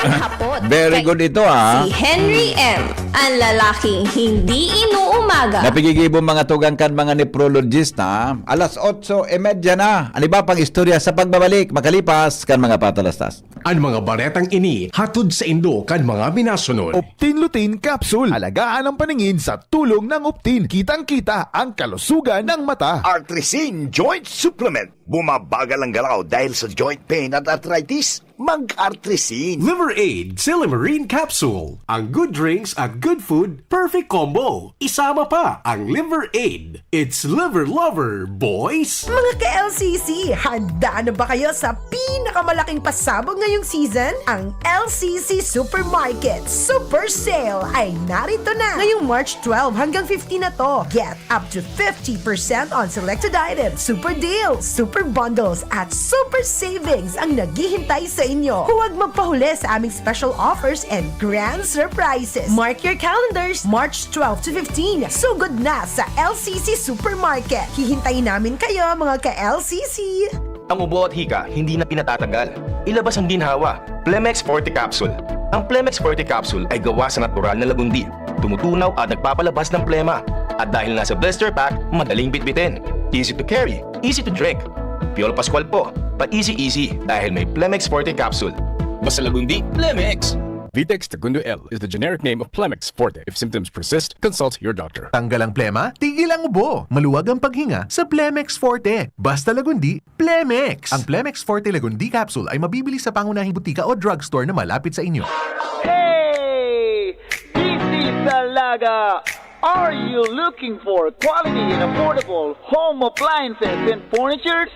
An hapot. Very good ito, ah. Si Henry M, ang lalaking hindi inuumaga. Napigigibo mga tugang kan mga nephrologist na alas otso y media na. Ano ba pang istorya sa pagbabalik makalipas kan mga patalastas? An mga baretang ini hatod sa indo kan mga minasunod. Optin Lutein Capsule. Alagaan ang paningin sa tulong ng Optin. Kitang-kita ang kalusugan ng mata. Artrisin Joint Supplement. Bumabagal ang galaw dahil sa joint pain at arthritis. Mag-Artrisin. Liver Aid, Silymarin Capsule. Ang good drinks at good food, perfect combo. Isama pa ang Liver Aid. It's Liver Lover, boys! Mga ka-L C C, handa na ba kayo sa pinakamalaking pasabog ngayong season? Ang L C C Supermarket Super Sale ay narito na ngayong March twelve hanggang fifteen na to. Get up to fifty percent on selected items, super deals, super bundles, at super savings ang naghihintay sa inyo. Huwag magpahuli sa aming special offers and grand surprises. Mark your calendars, March twelve to fifteen. Sugod na sa L C C Supermarket. Hihintayin namin kayo, mga ka-L C C! Ang ubo at hika hindi na pinatatagal. Ilabas ang ginhawa. Plemex Forte Capsule. Ang Plemex Forte Capsule ay gawa sa natural na lagundi. Tumutunaw at nagpapalabas ng plema. At dahil nasa blister pack, madaling bitbitin. Easy to carry, easy to drink. Piolo Pascual po, pa-easy-easy dahil may Plemex Forte Capsule. Basta lagundi, Plemex! Vitex Segundo L is the generic name of Plemex Forte. If symptoms persist, consult your doctor. Tanggal ang plema, tigil ang ubo. Maluwag ang paghinga sa Plemex Forte. Basta lagundi, Plemex! Ang Plemex Forte Lagundi Capsule ay mabibili sa pangunahing butika o drugstore na malapit sa inyo. Hey! This is Dalaga! Are you looking for quality and affordable home appliances and furnitures?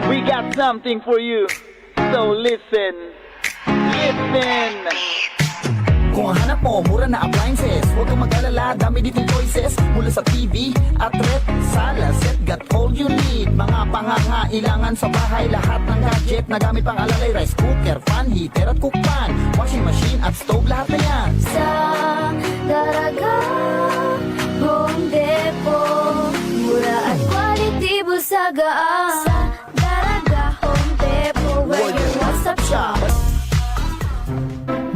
We got something for you. So listen. Listen! Kung ang hanap mo, mura na appliances. Huwag kang mag-alala, dami ditong choices. Mula sa T V at ref, sala set, got all you need. Mga pangangailangan sa bahay, lahat ng gadget na gamit pang alalay. Rice cooker, fan, heater at cook pan. Washing machine at stove, lahat na yan. Sa Daraga Home Depot, mura at quality, bulsa gaan. Sa Daraga Home Depot, where your one-stop shop.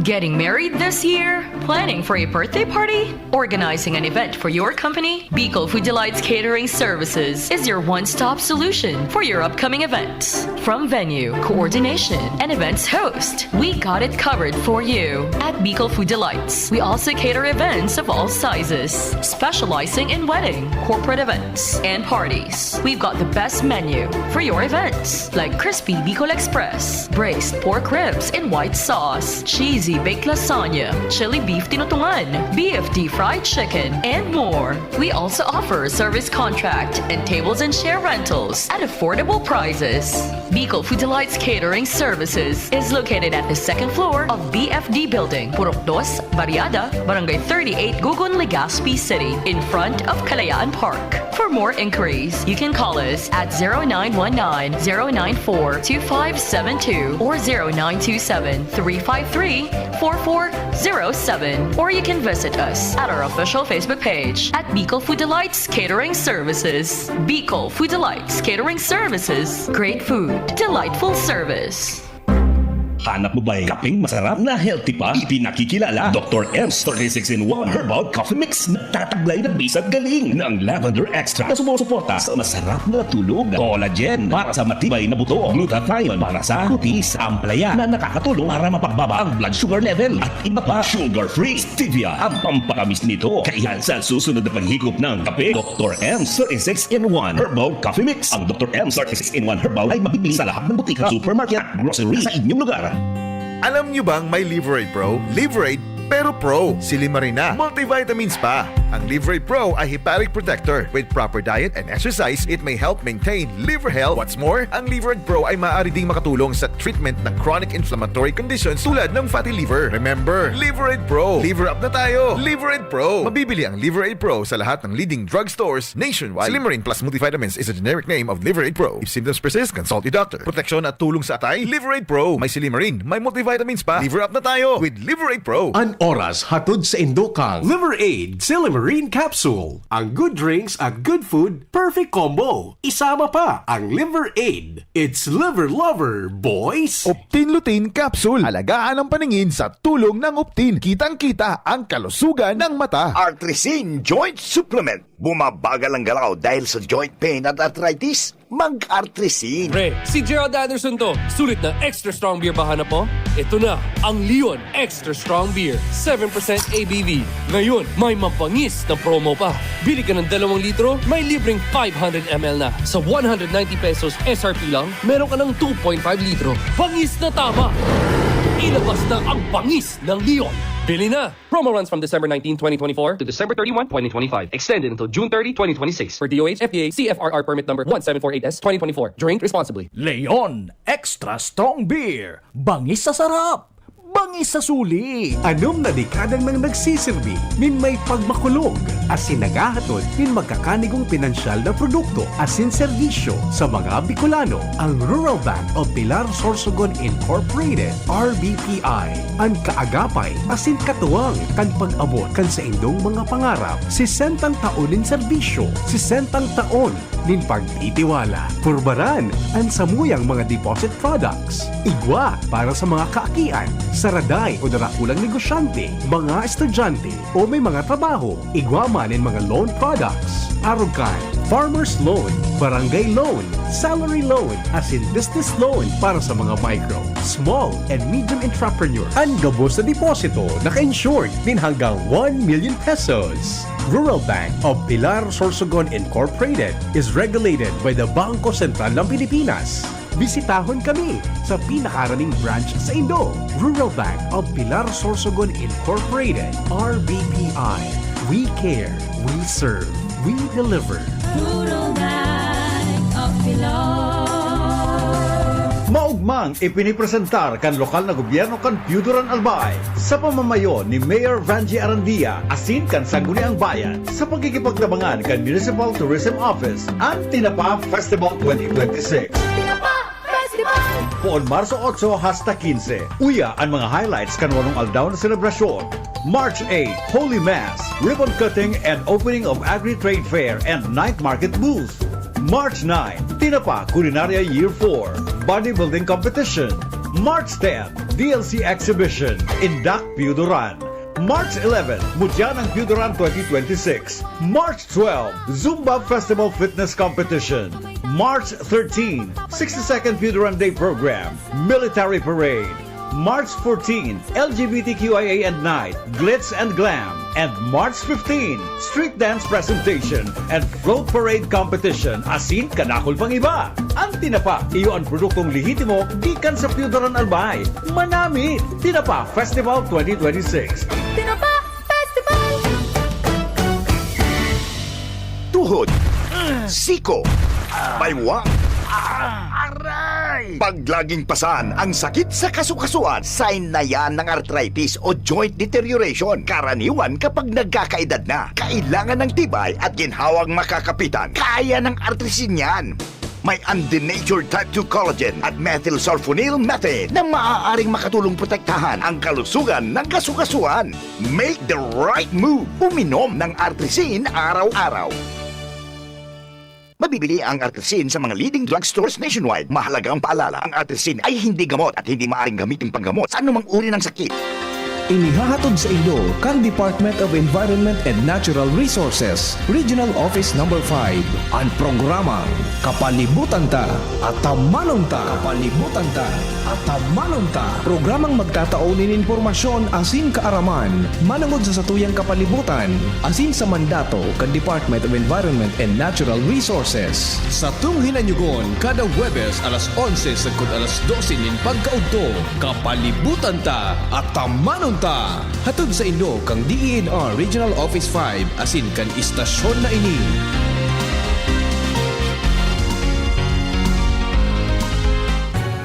Getting married this year? Planning for a birthday party? Organizing an event for your company? Bicol Food Delights Catering Services is your one-stop solution for your upcoming events. From venue, coordination, and events host, we got it covered for you. At Bicol Food Delights, we also cater events of all sizes, specializing in wedding, corporate events, and parties. We've got the best menu for your events, like crispy Bicol Express, braised pork ribs in white sauce, cheesy baked lasagna, chili beef tinutungan, B F D fried chicken, and more. We also offer service contract and tables and chair rentals at affordable prices. Bicol Food Delights Catering Services is located at the second floor of B F D Building, Purok Dos, Barriada, Barangay thirty-eight, Gugun, Legazpi City, in front of Kalayaan Park. For more inquiries, you can call us at zero nine one nine, zero nine four, two five seven two or zero nine two seven, three five three, four four zero seven. Or you can visit us at our official Facebook page at Bicol Food Delights Catering Services. Bicol Food Delights Catering Services. Great food, delightful service. Hanap mo ba'y kapeng masarap na healthy pa? Ipinakikilala, Doktor M's thirty-six in one Herbal Coffee Mix. Nagtataglay ng bisag galing ng lavender extract na sumusuporta sa masarap na tulog, collagen para sa matibay na buto, glutathione para sa kutis, ampalaya na nakakatulong para mapagbaba ang blood sugar level, at iba pa. Sugar-free stevia ang pampatamis nito. Kaya sa susunod na paghigop ng kape, Doktor M's thirty-six in one Herbal Coffee Mix. Ang Doktor M's thirty-six in one Herbal ay mabibili sa lahat ng butika, supermarket at grocery sa inyong lugar. Alam nyo bang may Liver Aid Pro? Liver Aid, pero pro. Silimarin na. Multivitamins pa. Ang Liver Aid Pro ay hepatic protector. With proper diet and exercise, it may help maintain liver health. What's more, ang Liver Aid Pro ay maaari ding makatulong sa treatment ng chronic inflammatory conditions tulad ng fatty liver. Remember, Liver Aid Pro. Liver up na tayo. Liver Aid Pro. Mabibili ang Liver Aid Pro sa lahat ng leading drugstores nationwide. Silimarin Plus Multivitamins is a generic name of Liver Aid Pro. If symptoms persist, consult your doctor. Proteksyon at tulong sa atay, Liver Aid Pro. May silimarin, may multivitamins pa. Liver up na tayo with Liver Aid Pro. An Oras hatod sa indo kang Liver Aid Silimarin Capsule. Ang good drinks at good food, perfect combo. Isama pa ang Liver Aid. It's Liver Lover, boys! Optin Lutein Capsule. Alagaan ang paningin sa tulong ng Optin. Kitang-kita ang kalusugan ng mata. Artrisin Joint Supplement. Bumabagal ang galaw dahil sa joint pain at arthritis? Mag-Artrisin. Pre, si Gerald Anderson to. Sulit na extra strong beer ba hanap mo? Ito na, ang Leon Extra Strong Beer, seven percent A B V. Ngayon, may mabangis na promo pa. Bili ka ng dalawang litro, may libreng five hundred M L na. Sa one hundred ninety pesos S R P lang, meron ka ng two point five litro. Bangis na tama! Ilabas na ang bangis ng Leon. Bili na! Promo runs from December nineteen, twenty twenty-four to December thirty-one, twenty twenty-five. Extended until June thirty, twenty twenty-six. For D O H, F D A, C F R R permit number one seven four eight S twenty twenty-four. Drink responsibly. Leon Extra Strong Beer. Bangis sa sarap. Bangis sa suli. Anom na dekada nang nagsisirbi nin may pagmakulog asin naghahatod nin magkakanigong pinansyal na produkto asin serbisyo sa mga Bicolano. Ang Rural Bank of Pilar Sorsogon Incorporated, R B P I, an kaagapay asin katuwang kan pag-abot kan saindong mga pangarap. Sesentang taon nin serbisyo, sesentang taon nin pagtitiwala. Purbaran an samuyang mga deposit products. Igwa para sa mga kaakian, saraday o darakulang negosyante, mga estudyante o may mga trabaho. Igwa man nin mga loan products. Arog kan farmer's loan, barangay loan, salary loan, asin business loan para sa mga micro, small, and medium entrepreneur. An gabos na deposito naka-insured nin hanggang one million pesos. Rural Bank of Pilar Sorsogon Incorporated is regulated by the Bangko Sentral ng Pilipinas. Bisitahon kami sa pinakaraning branch saindo. Rural Bank of Pilar Sorsogon Incorporated, R B P I. We care, we serve, we deliver. Rural Bank of Pilar. Maugmang ipinipresentar kan lokal na gobyerno kan Piyuduran, Albay, sa pamamayo ni Mayor Vangie Arandia asin kan Sangguniang Bayan, sa pagkikipagtabangan kan Municipal Tourism Office, an Tinapa Festival twenty twenty-six. Tinapa Festival! Poon Marso otso hasta kinse, uya an mga highlights kan walong aldaw na selebrasyon. March eight, Holy Mass, ribbon cutting and opening of Agri-Trade Fair and Night Market Booth. March nine, Tinapa Culinaria Year four, Bodybuilding Competition. March ten, D L C Exhibition, Indak Piyuduran. March eleven, Mutya ng Piyuduran twenty twenty-six. March twelve, Zumba Festival Fitness Competition. March thirteen, sixty-second Piyuduran Day Program, Military Parade. March fourteen, L G B T Q I A and Night, Glitz and Glam. And March fifteen, Street Dance Presentation and Float Parade Competition, asin kadakul pang iba. An Tinapa, iyo an produktong lehitimo gikan sa Piyuduran, Albay. Manami! Tinapa Festival twenty twenty-six. Tinapa Festival! Tuhod, siko, baywang, aray! Pag laging pasan ang sakit sa kasukasuan, sign na yan ng arthritis o joint deterioration. Karaniwan kapag nagkakaedad na, kailangan ng tibay at ginhawang makakapitan. Kaya ng Artrisin yan. May undenatured type two collagen at methylsulfonyl methane na maaaring makatulong protektahan ang kalusugan ng kasukasuan. Make the right move. Uminom ng Artrisin araw-araw. Mabibili ang Artrisin sa mga leading drugstores nationwide. Mahalagang paalala, ang Artrisin ay hindi gamot at hindi maaaring gamitin panggamot sa anumang uri ng sakit. Inihahatod saindo kan Department of Environment and Natural Resources, Regional Office Number five, an programang Kapalibutan Ta, Atamanon Ta. Kapalibutan Ta, Atamanon Ta. Programang magtatao nin impormasyon asin kaaraman manongod sa satuyang kapalibutan asin sa mandato kan Department of Environment and Natural Resources. Satong hinanyogon kada Huwebes alas onse sagkod alas dose nin pagkaudto. Kapalibutan Ta, Atamanon Ta! Hatod saindo kan D E N R Regional Office five asin kan istasyon na ini.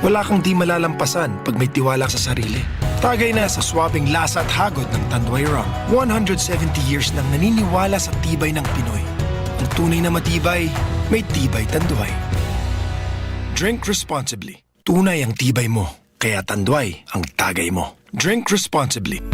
Wala kang di malalampasan pag may tiwala sa sarili. Tagay na sa swabing lasa at hagod ng Tanduay Rum. One hundred seventy years nang naniniwala sa tibay ng Pinoy. Ang tunay na matibay, may Tibay Tanduay. Drink responsibly. Tunay ang tibay mo, kaya Tanduay ang tagay mo. Drink responsibly.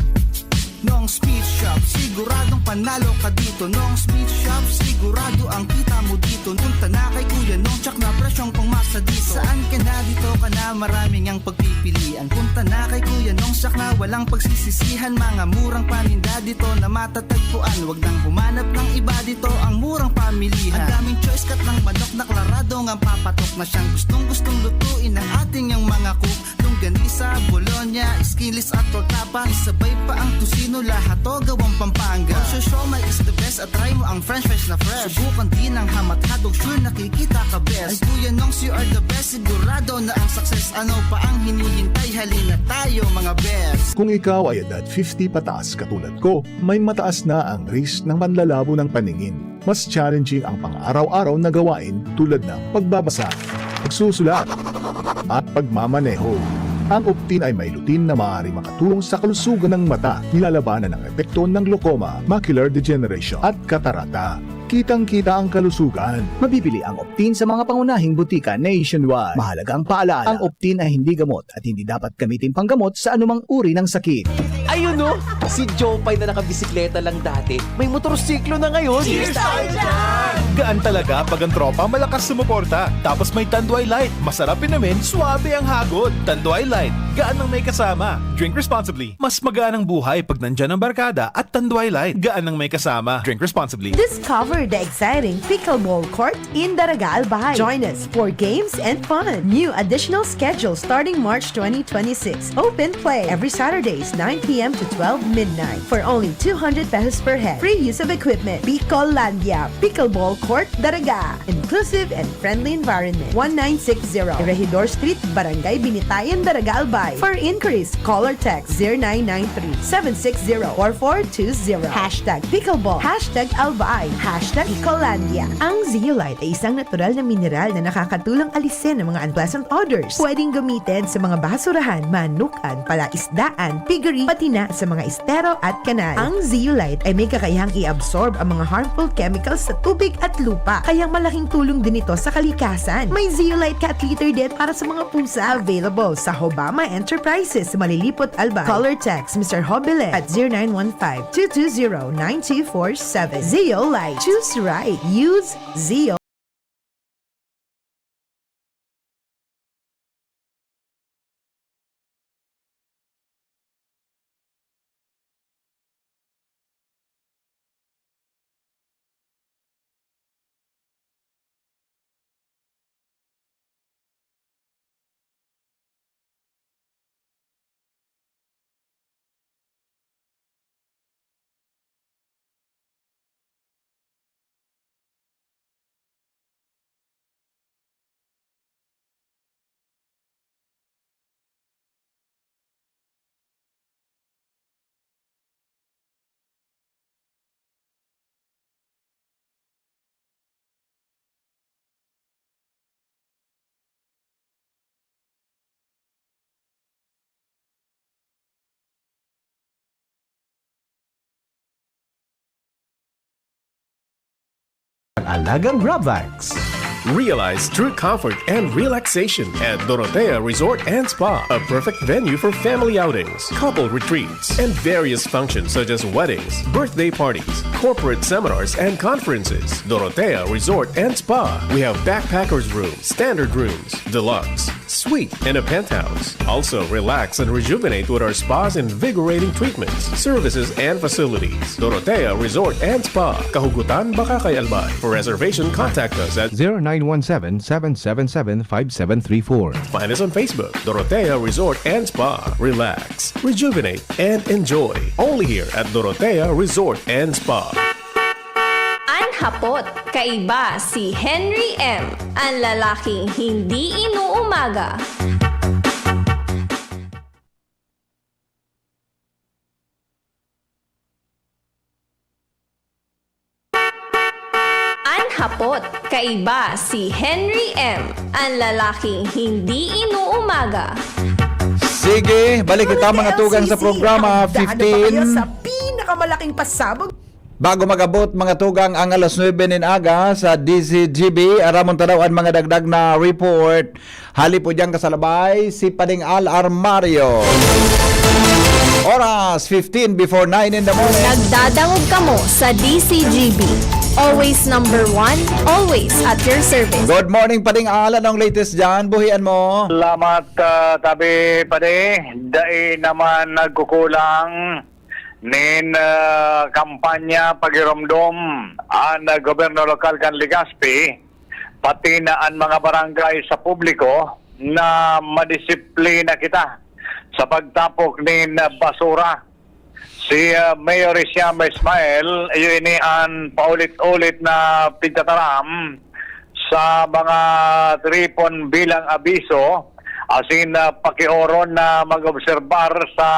Nong's Meat Shop, siguradong panalo ka dito. Nong's Meat Shop, sigurado ang kita mo dito. Punta na kay Kuya Nong, tsak na presyong pangmasa dito. Saan ka na, dito ka na, maraming ang pagpipilian. Punta na kay Kuya Nong, tsak na walang pagsisisihan. Mga murang paninda dito na matatagpuan. Wag nang humanap ng iba, dito ang murang pamilihan. Ang daming choice, kat ng manok na klarado ngang papatok na siyang gustong-gustong lutuin ng ating yang mga cook. Longganisa, bologna, skinless at torta pa. Isabay pa ang tocino, lahat to gawang Pampanga. Ang siomai is the best at try mo ang french fries na fresh. Subukan din ang hamat hotdog, sure nakikita ka best. Ay Kuya Nongs, you are the best, sigurado na ang success. Ano pa ang hinihintay? Halina tayo, mga best. Kung ikaw ay edad fifty pataas katulad ko, may mataas na ang risk ng panlalabo ng paningin. Mas challenging ang pang-araw-araw na gawain tulad ng pagbabasa, pagsusulat, at pagmamaneho. Ang Optin ay may lutein na maaaring makatulong sa kalusugan ng mata, nilalabanan ang epekto ng glaucoma, macular degeneration, at katarata. Kitang-kita ang kalusugan. Mabibili ang Optin sa mga pangunahing butika nationwide. Mahalagang paalala, ang Optin ay hindi gamot at hindi dapat gamitin panggamot sa anumang uri ng sakit. Ayun, no? Si Jopay na nakabisikleta lang dati, may motorsiklo na ngayon. Cheers tayo dyan! Gaan talaga pag ang tropa malakas sumuporta. Tapos may Tanduay Light, masarap inumin, suabe ang hagod. Tanduay Light, gaan ng may kasama. Drink responsibly. Mas magaan ang buhay pag nandyan ang barkada at Tanduay Light, gaan ng may kasama. Drink responsibly. Discover the exciting pickleball court in Daraga, Albay. Join us for games and fun. New additional schedule starting March twenty twenty-six. Open play every Saturdays, nine p m to twelve midnight, for only two hundred pesos per head. Free use of equipment. Bicolandia, Pickleball Court, Daraga. Inclusive and friendly environment. One nine six zero Regidor Street, Barangay Binitayan, Daraga, Albay. For inquiries, call or text zero nine nine three, seven six zero, four four two zero. Hashtag pickleball, hashtag Albay, hashtag Bicolandia. Ang Zeolite ay isang natural na mineral na nakakatulong alisin ang mga unpleasant odors. Pwedeng gamitin sa mga basurahan, manukan, palaisdaan, piggery, pati na sa mga estero at kanal. Ang Zeolite ay may kakayahang i-absorb ang mga harmful chemicals sa tubig at lupa, kaya malaking tulong din ito sa kalikasan. May Zeolite Cat Litter din para sa mga pusa, available sa Hobama Enterprises, Malilipot, Albay. Call or text Mister Hobilet at zero nine one five, two two zero, nine two four seven. Zeolite. Choose right. Use Zeo. Alagang Grabvax. Realize true comfort and relaxation at Dorotea Resort and Spa, a perfect venue for family outings, couple retreats, and various functions such as weddings, birthday parties, corporate seminars, and conferences. Dorotea Resort and Spa. We have backpackers room, standard rooms, deluxe, suite, and a penthouse. Also, relax and rejuvenate with our spa's invigorating treatments, services, and facilities. Dorotea Resort and Spa, Kahugutan, Bacacay, Albay. For reservation, contact us at zero nine one seven, seven seven seven, five seven three four. Find us on Facebook, Dorotea Resort and Spa. Relax, rejuvenate, and enjoy. Only here at Dorotea Resort and Spa. An hapot, kaiba si Henry M, an lalaking hindi inuumaga. An hapot, kaiba si Henry M, an lalaking hindi inuumaga. Sige, balik kita, mga tugang, sa programa. Handa na ba kayo fifteen sa pinakamalaking pasabog? Bago mag-abot, mga tugang, ang alas nuebe nin aga sa D Z G B, aramon tadaw an mga dagdag na report. Hali po dyan kasalabay, si Pading Al Armario. Oras, fifteen before nine in the morning. Nagdadangog kamo sa D C G B. Always number one, always at your service. Good morning, Pading Al. Anong latest dyan? Buhian mo. Salamat, ah, tabi, padi. Dai naman nagkukulang nin, ah, kampanya pagiromdom an, ah, gobyerno lokal kan Legazpi, pati na an mga barangay sa publiko na madisiplina kita sa pagtapok nin basura. Si, ah, Mayor Siam Ismail, iyo ini an paulit-ulit na pigtataram sa mga tripon bilang abiso, asin, ah, pakioron na mag-obserbar sa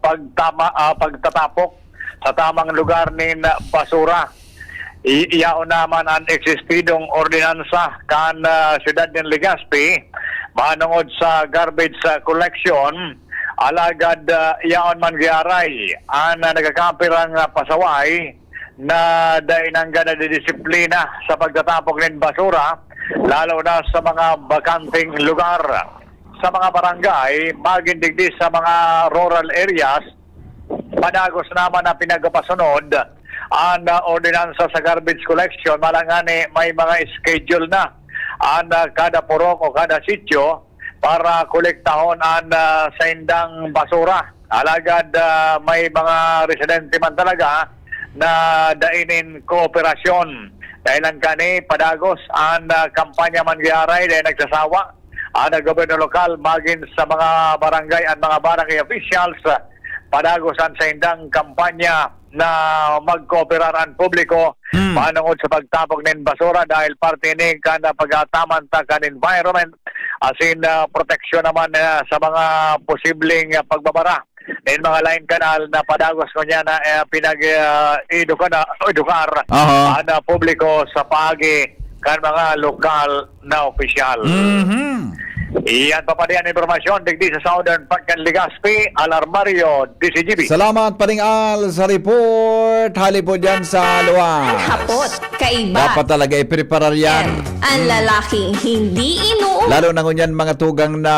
pagtama, ah, pagtatapok sa tamang lugar nin basura. I-, iyaon naman an eksistidong ordinansa kan, ah, siyudad nin Legazpi manongod sa garbage, ah, collection. Alagad, ah, iyaon man giaray an, ah, nagkakapirang, ah, pasaway na dai nanggad nadidisiplina sa pagtatapok nin basura, lalo na sa mga bakanteng lugar. Sa mga barangay, magin digdi sa mga rural areas, padagos naman na pinagpasunod an, ah, ordinansa sa garbage collection. Malangani, may mga schedule na an, ah, kada purok o kada sitio para kolektahon an, ah, saindang basura. Alagad, ah, may mga residente man talaga na dai nin kooperasyon. Dahil lang kani, padagos an, ah, kampanya man giaray, dahil nagsasawa an, ah, gobyerno lokal, magin sa mga barangay, an mga barangay officials, ah, padagos an saindang kampanya na magkooperar an publiko Hmm. manongod sa pagtapok nin basura, dahil parte ini kan, ah, pag-aataman ta kan environment, asin, ah, proteksyon naman, ah, sa mga posibleng, ah, pagbabara nin mga laing kanal na padagos ngunyan na, eh, pinag, ah, eduka na, edukar Aha. an, ah, publiko sa paagi kan mga lokal na opisyal. Mhm. Iyan pa padi an impormasyon digdi sa Southern Park kan Legazpi, Al Armario, D C G B. Salamat, Paring Al, sa report. Hali po dyan sa luwas. An hapot, kaiba. Dapat talaga ipreparar yan. An lalaking hindi inuubo. Lalo na ngunyan, mga tugang, na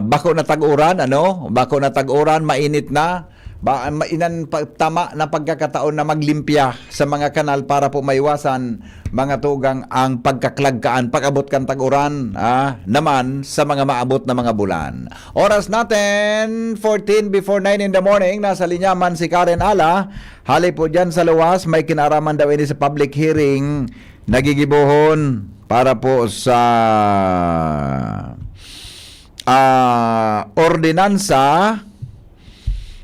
bako na tag-uran, ano? Bako na tag-uran, mainit na. Ba, ma-, inan pa, tama na pagkakataon na maglimpya sa mga kanal para po maiwasan, mga tugang, ang pagkaklagkaan pag-abot kan tag-uran, ah, naman sa mga maabot na mga bulan. Oras natin, fourteen before nine in the morning. Nasa linya man si Karen Ala. Hali po dyan sa luwas, may kinaraman daw ini sa public hearing na gigibohon para po sa, ah, ordinansa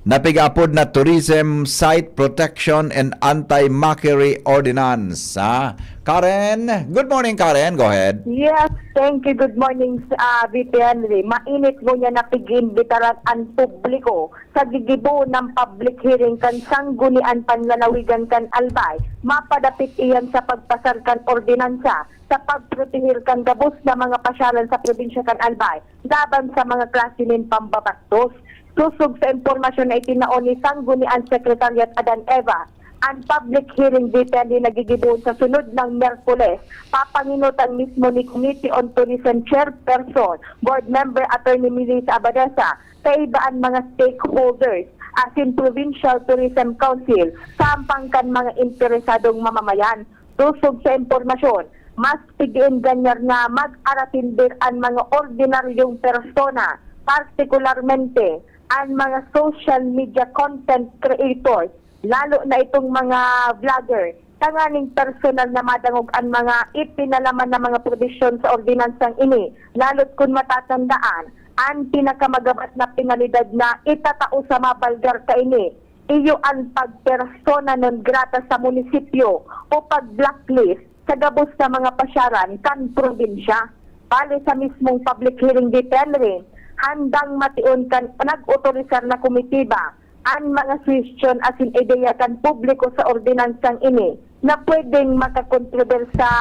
na pig-apod na Tourism Site Protection and Anti-Mockery Ordinance, ha? Karen, good morning, Karen. Go ahead. Yes, thank you. Good morning, ah, V P Henry. Mainit ngunyan na pig-iimbitaran an publiko sa gigibo ng public hearing kan Sanggunian Panlalawigan kan Albay. Mapadapit iyan sa pagpasar kan ordinansa sa pagprotehir kan gabos na mga pasyalan sa probinsya kan Albay laban sa mga klase nin pambabastos. Sosog sa impormasyon na itinao ni Sanggunian Secretariat Adan Eva, an public hearing detail na gigibohon sa sunod na Miyerkules, papanginutan mismo ni Committee on Tourism Chairperson, Board Member Attorney Melissa Abadesa, kaiba an mga stakeholders, asin Provincial Tourism Council, sa ampang kan mga interesadong mamamayan. Sosog sa impormasyon, mas pig-iinganyan na mag-aratindir an mga ordinaryong persona, partikularmente an mga social media content creators, lalo na itong mga vlogger, tanganing personal na madangog an mga ipinalaman na mga probisyon sa ordinansang ini, lalo't kun matatandaan, an pinakamagabat na penalidad na itatao sa mabalgar kaini, iyo an pagpersona non grata sa munisipyo o pag-blacklist sa gabos na mga pasyaran kan probinsya. Bale sa mismong public hearing detail rin, handang mation kan nag-otorisar na komitiba an mga suhestyon asin ideya kan publiko sa ordinansang ini na pwedeng makakontribuir sa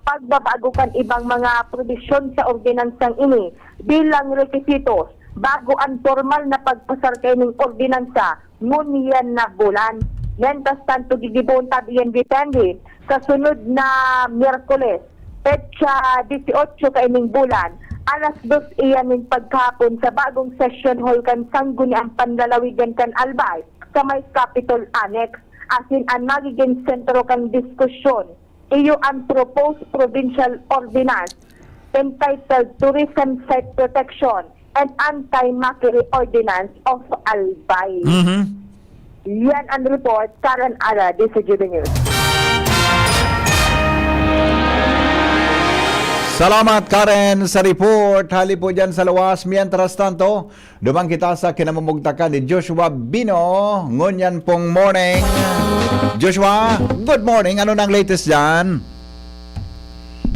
pagbabago kan ibang mga probisyon sa ordinansang ini bilang requisitos bago an pormal na pagpasar kaining ordinansa ngunyan na bulan. Mientras tanto, gigibohon ta B N B Penry sa sunod na Miyerkules, petsa dieciocho kaining bulan, Alas dos iyan nin paghapon sa bagong session hall kan Sangguniang Panlalawigan kan Albay sa may Capitol Annex, asin an magigin sentro kan diskusyon iyo an proposed provincial ordinance entitled Tourism Site Protection and Anti-Mockery Ordinance of Albay. Mhm. Yan ang report, Karen Ara, D C G B News. Salamat, Karen, sa report. Hali po dyan sa luwas. Mientras tanto, duman kita sa kinamumugtakan ni Joshua Bino ngunyan pong morning. Joshua, good morning. Ano nang latest dyan?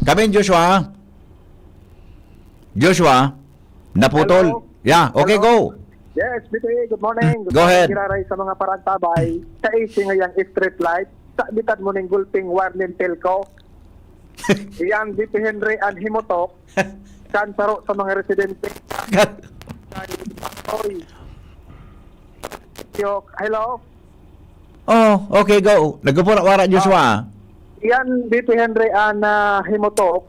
Kami, Joshua? Joshua? Naputol? Hello? Yeah, okay, Hello? go. Yes, B T A, good morning. Gusto Go ahead. Giraray sa mga paraantabay. Sa isi ngayang street light, sabitan mo ning gulping wire nin telco. Iyan, B P Henry and Himotok. Kan saro sa mga residente. Oy. Yok, hello? Oh, okay, go. Nagpupura-wara, Joshua. Ah, yan, B P Henry, ang uh, Himotok.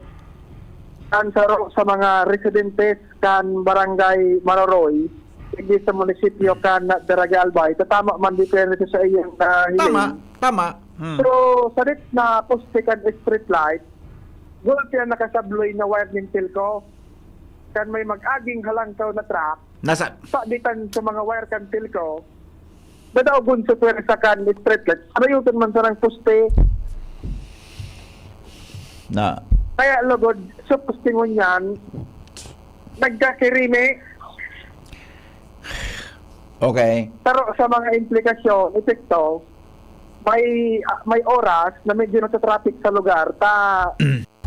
Kan saro sa mga residentes kan Barangay Maroroy, hindi sa munisipyo kan Daraga Albay. Tatama man, B P Henry, sa iyong uh, hiling. Tama, tama. Hmm. So, sa rit na poste kan street light, gulpi ang nakasabloy na wire nin telco. Kan may mag-aging halangkaw na truck, Nasa... sabitan sa mga wire kan telco, dadaogon sa pwersa kan street light. Sarayoton man sarang poste. Na. Kaya lugod, sa poste ngunyan, nagkakirimi. Okay. Pero sa mga implikasyon, epekto, may ah, may oras na medyo nasa traffic sa lugar. Ta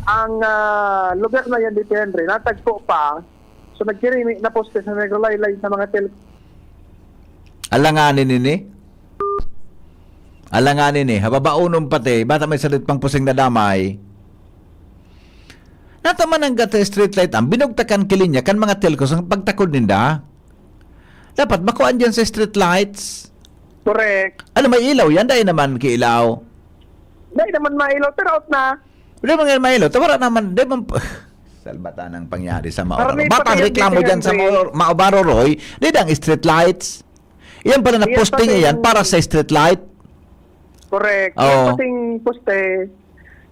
ang ah, lugar na yan, depende, natagpo pa. So nagkirimi na poste sa Negro Laylay sa mga tel- Alanganin ini? Alanganin eh. Hababaonon pati. Bata may salit pang pusing na damay. Nataman ang gata street light ang binugtakan kilinya kan mga telcos ang pagtakod ninda. Dapat makuan dyan sa street lights. Correct. Ano, may ilaw yan? Dahil naman kiilaw. Dahil naman mailaw, pero out na. Di man nga mailaw. Tawara naman. Di man... Salbata nang pangyari sa Maobaro. Batang reklamo dyan sa Maobaro, Roy. Di dang street lights. Yan pala na posting yan para sa street light. Correct. Oh. Yung pating poste,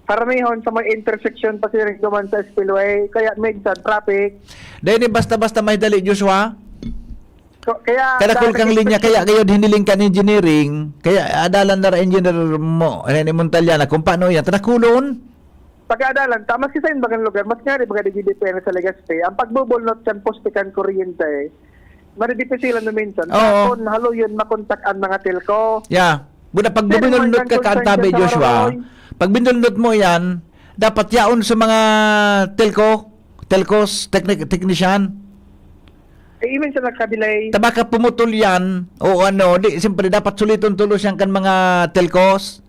karamihon sa may intersection pasiring duman sa spillway, kaya minsan traffic. Dahil basta-basta may dali, Joshua? Kaya, kaya kung kang linya, kaya kayo hiniling kan engineering, kaya adalan na engineer mo, Rene Montaliana, kung paano yan, tanakulon? Pag-aadalan ta, maski sa imbang lugar, mas ngari baga di depende sa Legazpi. Ang pagbubulnot kan poste kan kuryente, madidipisilan na minsan. Oo. Tapon, haluyon makontak ang mga telco. Yeah. Buda, pag binulnot ka, kantabi, Joshua, pag binulnot mo yan, dapat yaon sa mga telco, telcos, technic, technician. Eh, even sa nagka-delay. Tabaka pumutol yan, o ano, di, siyempre, dapat suliton tulos yan kan mga telcos.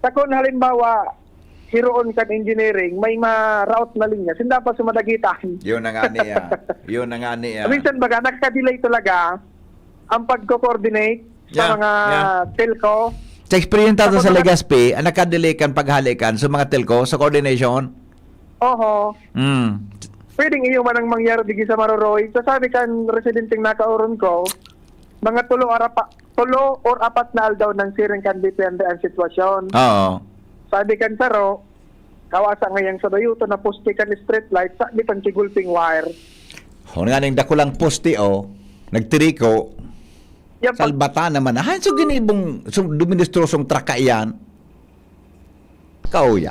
Takon, halimbawa, hiroon kan engineering, may ma-route na linya, sinda pa sumadagitan. Yun na nga niya. Yun na nga niya. Minsan baga, nagka-delay talaga ang pagko-coordinate sa Yeah, mga yeah. telco. Sa experience tato Tapos sa mga Legazpi, ang nakadelay kan paghalikan sa mga telco sa coordination. Oho. Mm. Pwedeng iyo man ang mangyari digi sa Maroroy. Sasabi kan residenteng nakauron ko, mga tulo or apa, tulo or apat na aldaw nang siring kan depende ang sitwasyon. Oo. Sabi kan saro, kawasa ngayang sa dayuto na poste kan street light, sa di pang kigulping wire. Hon nga ning dakulang poste, oh, nagtiriko. Yan pag- Salbata naman. Ay, so ginibong, so duministrosong traka yan. Kauya.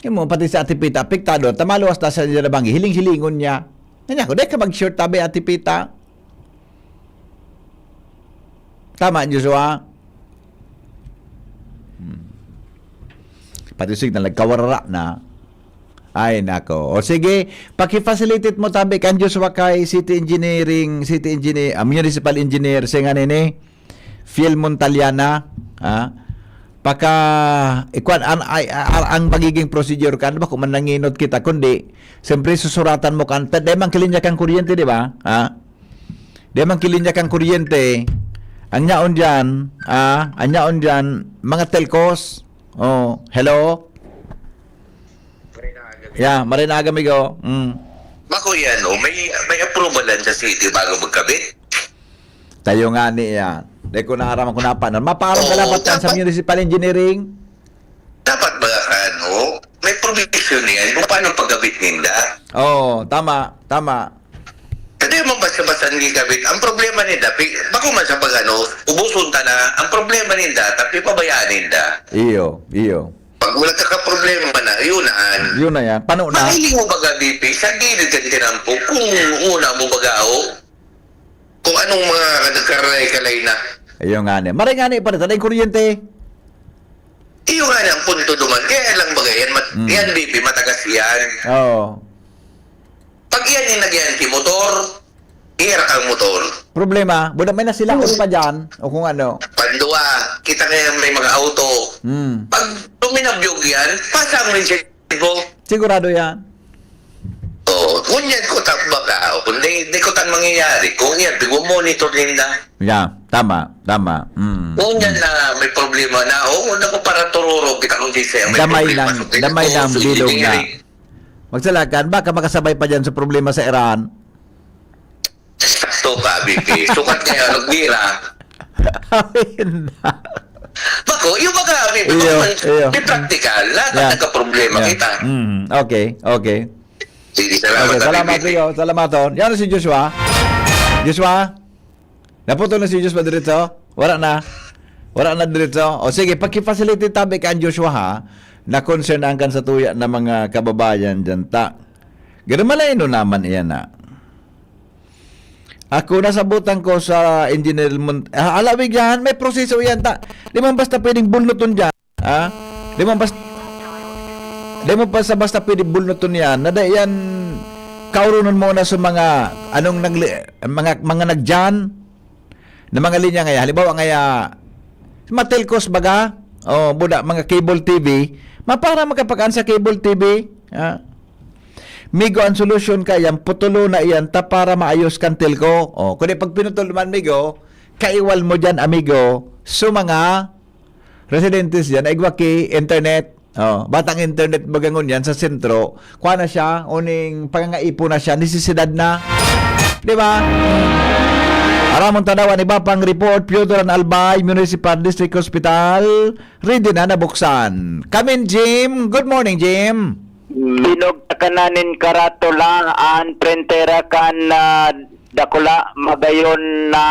Yung mga pati si Ate Pita, apektado. Tamaluwas na sa niya nabang, hiling-hilingon niya. Kanya ko, dahil ka mag-short tabi, Ate Pita. Tama, Joshua? Hmm. Pati sig na nagkawarara na. Ay, nako. O sige, paki-facilitate mo tabi kan Joshua kay City Engineering, City Engineer, ah, Municipal Engineer, siya nga nini, Fiel Montaliana, ha? Paka, ikwan, an, ay, a- ang magiging procedure kan, ba, kung man nanginot kita, kundi, siyempre, susuratan mo kan, ta- dahil man kilinya kang kuryente, di ba? Ha? Dahil man kilinya kang kuryente, ang yaon dyan, ah, ang yaon dyan, mga telcos, oh, hello? Yeah, marinaga, amigo. Mm. Bako yan, oh. May, may approval lang sa city bago magkabit. Tayo nga ni yan. Dahil ko naaram ako na pa. Mapaaram ka Oo, dapat yan sa dapat- municipal engineering. Dapat ba, ano, may provision yan kung paano pagkabit ninda? Oo, tama, tama. Kasi mo basta-basta nagkikabit. Ang problema ninda, pi- bako man sa pag, ano, ubuson ta na, ang problema ninda, tapi pabayaan ninda. Iyo, iyo. Pag wala ka problema na, yun na. Yun na yan. Pano na? Mahiling mo baga, B P, sa gilid ka tinampo, kung una mo baga, oh, kung anong mga nagkaray-kalay na. Ayun nga ni. Maray nga ni, pare, taday kuryente. Iyo nga ni ang punto duman. Kaya lang baga yan, mat- Mm. yan, B P, matagas yan. Oo. Pag yan yung nagyan si motor, ihira ang motor. Problema, buda may nasilaon pa dyan, o kung ano. Pandua, kita kaya may mga auto. Hmm. Pag tuminabyog yan, pasang rin siya. Sigurado yan. Oo, ngunyan ko ta baka, o kung di, di ko tan mangyayari, kung yan, pigmamonitor ninda. Yeah, tama, tama. Mm. Ngunyan na may problema na, oo, naku, para tururo, kita kung di siya may Damay problema. lang, So, kaya damay kung lang, sige, bilog sige, na. sige. Magsalakan, baka makasabay pa dyan sa problema sa Iran. Sakto ka, B P. Sukat kaya, nagbira. Ayun na. Bako, yung mga, may, Iyo, iyo. may practical, lahat Yeah. nagka-problema Yeah. kita. Mm, okay, okay. Sige, salamat, Okay, salamat, Ate Vicky. Leo. Salamat, oh. Yan si Joshua. Joshua? Naputol na si Joshua diretso? Wala na. Wala na diretso. O sige, paki-facilitate tabi kan Joshua, ha? Na concern ang kan sa tuya na mga kababayan dyan, ta. Ganun malayno naman iyan na. Ako, nasabutan ko sa engineer mo. Ah, alawig yan, may proseso yan, ta. Di man basta pwedeng bulnuton dyan. Ha? Di man basta, di man basta, basta pwede bulnuton yan. Na di yan, kaurunon mo na sa mga, anong nagli, mga, mga nagdyan, na mga linya ngaya. Halimbawa ngaya, mga telcos baga, o buda, mga cable T V, mapara makapakaan sa cable T V. Ha? Migo, ang solusyon ka yan, putulo na iyan ta para maayos kan telco. O, kundi pag pinutol naman, migo, kaiwal mo dyan, amigo, so mga residentes dyan, ay igwa ki internet. O, batang internet bagangon yan sa sentro. Kuha na siya, uning pangangaipo na siya, nisisidad na. Di ba? Aramon tanawan, iba pang report, Piodoran Albay, Municipal District Hospital, ready na nabuksan. Kamin, Jim. Good morning, Jim. Binugtakan na nin karatula an prentera kan, ah, dakula magayon na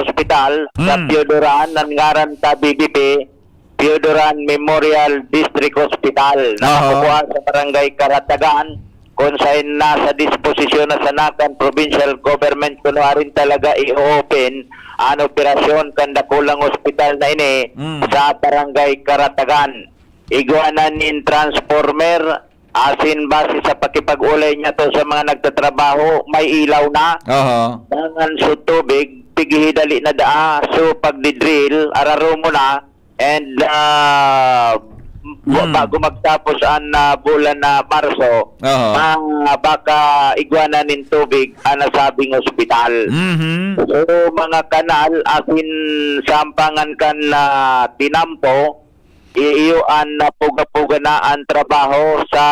ospital sa Hmm. Piodoran, an ngaran ta B B P, Piodoran Memorial District Hospital, na Aha. nakukua sa Barangay Karatagan, kun saen nasa disposisyon na sana kan provincial government kun warin talaga i-open an operasyon kan dakulang ospital na ini Hmm. sa Barangay Karatagan. Igwa na nin transformer, asin base sa pakipag-olay niya to sa mga nagtatrabaho, may ilaw na. Aha. Dangan sa tubig, pighihidali na daa. So, pagdidrill, araro mo na. And, ah, Mm. bago magtapos ang, ah, bulan na Marso, Aha. ah, baka igwa na nin tubig ang nasabing ospital. Mhm. So, mga kanal, asin sampangan kan, ah, tinampo, i-, iyo an, ah, puga-puga na ang trabaho sa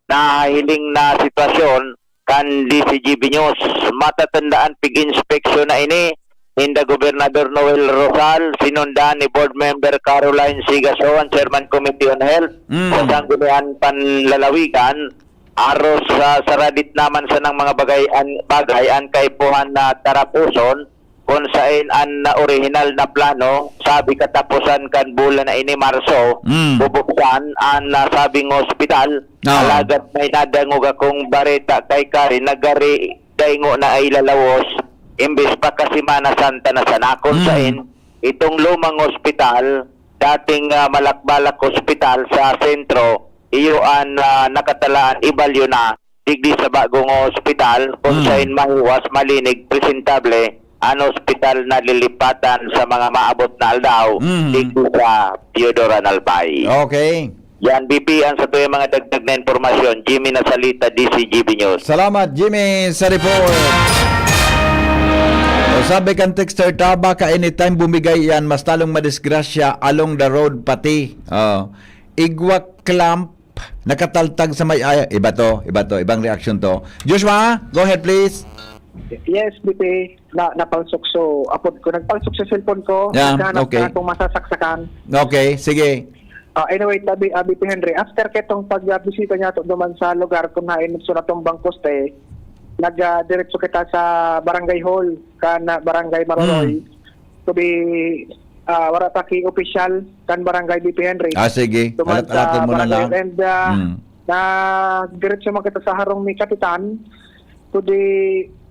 nahiling na sitwasyon kan D C G B News. Matatandaan, pig-inspeksyon na ini ninda Gobernador Noel Rosal, sinundan ni Board Member Caroline Sigaso, ang Chairman Committee on Health, Mm. sa Sangguniang Panlalawigan, aros sa saradit naman sanang mga bagay, an, bagay, ang kaipuhan na tarapuson, kun saen an orihinal na plano, sabi kataposan kan bulan na ini, Marso, Mm. bubuksan an nasabing ospital. Ah. Alagad may nadangog akong bareta kay Karen na gari daingo na ay lalawos, imbes pa ka Semana Santa na sana. Kun Mm. saen, itong lumang ospital, dating, ah, malakbalak ospital sa sentro, iyo an, ah, nakatalaan ibalyo na digdi sa bagong ospital, kun Mm. saen mahiwas, malinig, presentable an ospital na lilipatan sa mga maabot na aldaw, Mm. digdi sa Piodoran Albay. Okay. Yan, B P, ang sa tuyang mga dagdag na impormasyon. Jimmy Nasalita, D C G B News. Salamat, Jimmy, sa report. O, sabi kan texter, ta, baka anytime bumigay yan, mas talong madisgrasya along the road pati. Oh. Igwa clamp Nakataltag sa may, ay, iba to, iba to, ibang reaksyon to. Joshua, go ahead, please. Yes, B P, na, napalsok so, apod ko, nagpalsok sa cellphone ko, Yeah, naghahanap okay. na akong masasaksakan. Okay, sige. Ah, anyway, tabi, ah, B P Henry, after ketong pagbisita niya to duman sa lugar kung hain so natumbang poste, nag, ah, diretso kita sa barangay hall, kan, ah, barangay Maroroy. Hmm. To be, ah, wala pa ki official kan barangay B P Henry. Ah, sige. Duman Alat-alatan sa mo na barangay lang. and, ah, Hmm. na diretso man kita sa harong ni Kapitan. Kundi,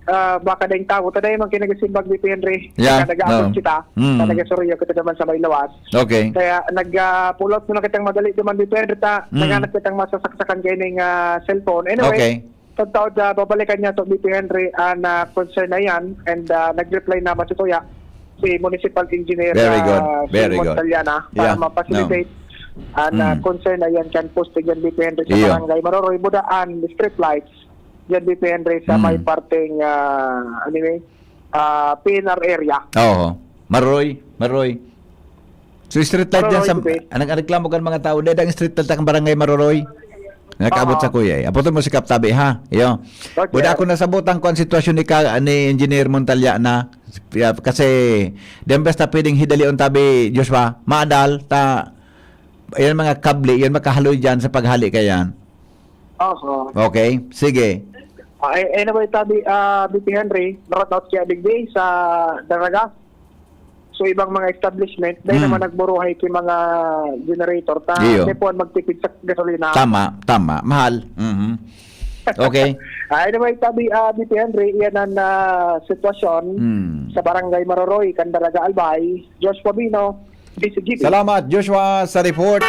ah, baka daing tawo, ta dai man kayo nagasimbag ni Henry. Yeah, Kaya nag-aabot no. kita, Mm. kaya nag-asuryo kita naman sa may lawas. Okay. Kaya nag, ah, pull out muna kitang madali duman ni Henry ta, Mm. naghanap kitang masasaksakan kayo ng, ah, cellphone. Anyway, Okay. sa taod, ah, babalikan niya to ni Henry, ah, na concern na yan, and, ah, nag-reply naman si Kuya, si Municipal Engineer, Very good. ah, si Very good. Montaliana, para Yeah. ma-facilitate No. ang, ah, Mm. concern na yan kan poste dyan ni Henry sa Iyo. Barangay Maroroy, Budaan, street lights, dyan ni Henry sa Mm. may parteng, ah, anyway, ah, P N R area. Oo. Maroy, Maroy. So, street light dyan Maroy, sa, Kuya. Ang nagreklamo kan mga tao, dahil ang street light ang barangay Maroroy. Nakaabot Oo. sa kuya eh. Apoton mo si Kap Tabi, ha? Iyo. Okay. Buda ako nasabutan ko ang sitwasyon ni, ka, ni Engineer Montalia na, yeah, kasi, di ang basta pwedeng hidalion tabi, Joshua, maadal, ta, yan mga kable, yan makahaloy dyan sa paghali kayan. Oo. Okay, sige. Ah, eh, anyway, tabi, ah, B P Henry, shout out kaya digdi sa Daraga. So, ibang mga establishment, dahil Hmm. naman nagburuhay ki mga generator, ta, Iyo. di po magtipid sa gasolina. Tama, tama. Mahal. Mhm. Okay. Ah, anyway, tabi, ah, B P Henry, yan ang, ah, sitwasyon Hmm. sa Barangay Maroroy, Candaraga, Albay. Josh Fabino, D C G P. Salamat, Joshua, sa report.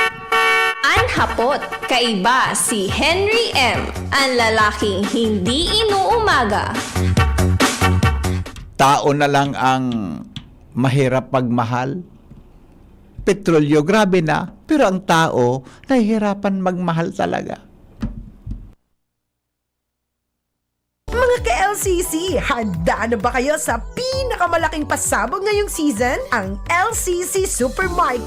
An hapot, kaiba si Henry M, an lalaking hindi inuumaga. Tao na lang ang mahirap pagmahal. Petrolyo, grabe na. Pero ang tao, nahihirapan magmahal talaga. Mga ka-L C C, handa na ba kayo sa pinakamalaking pasabog ngayong season? Ang L C C Supermarket.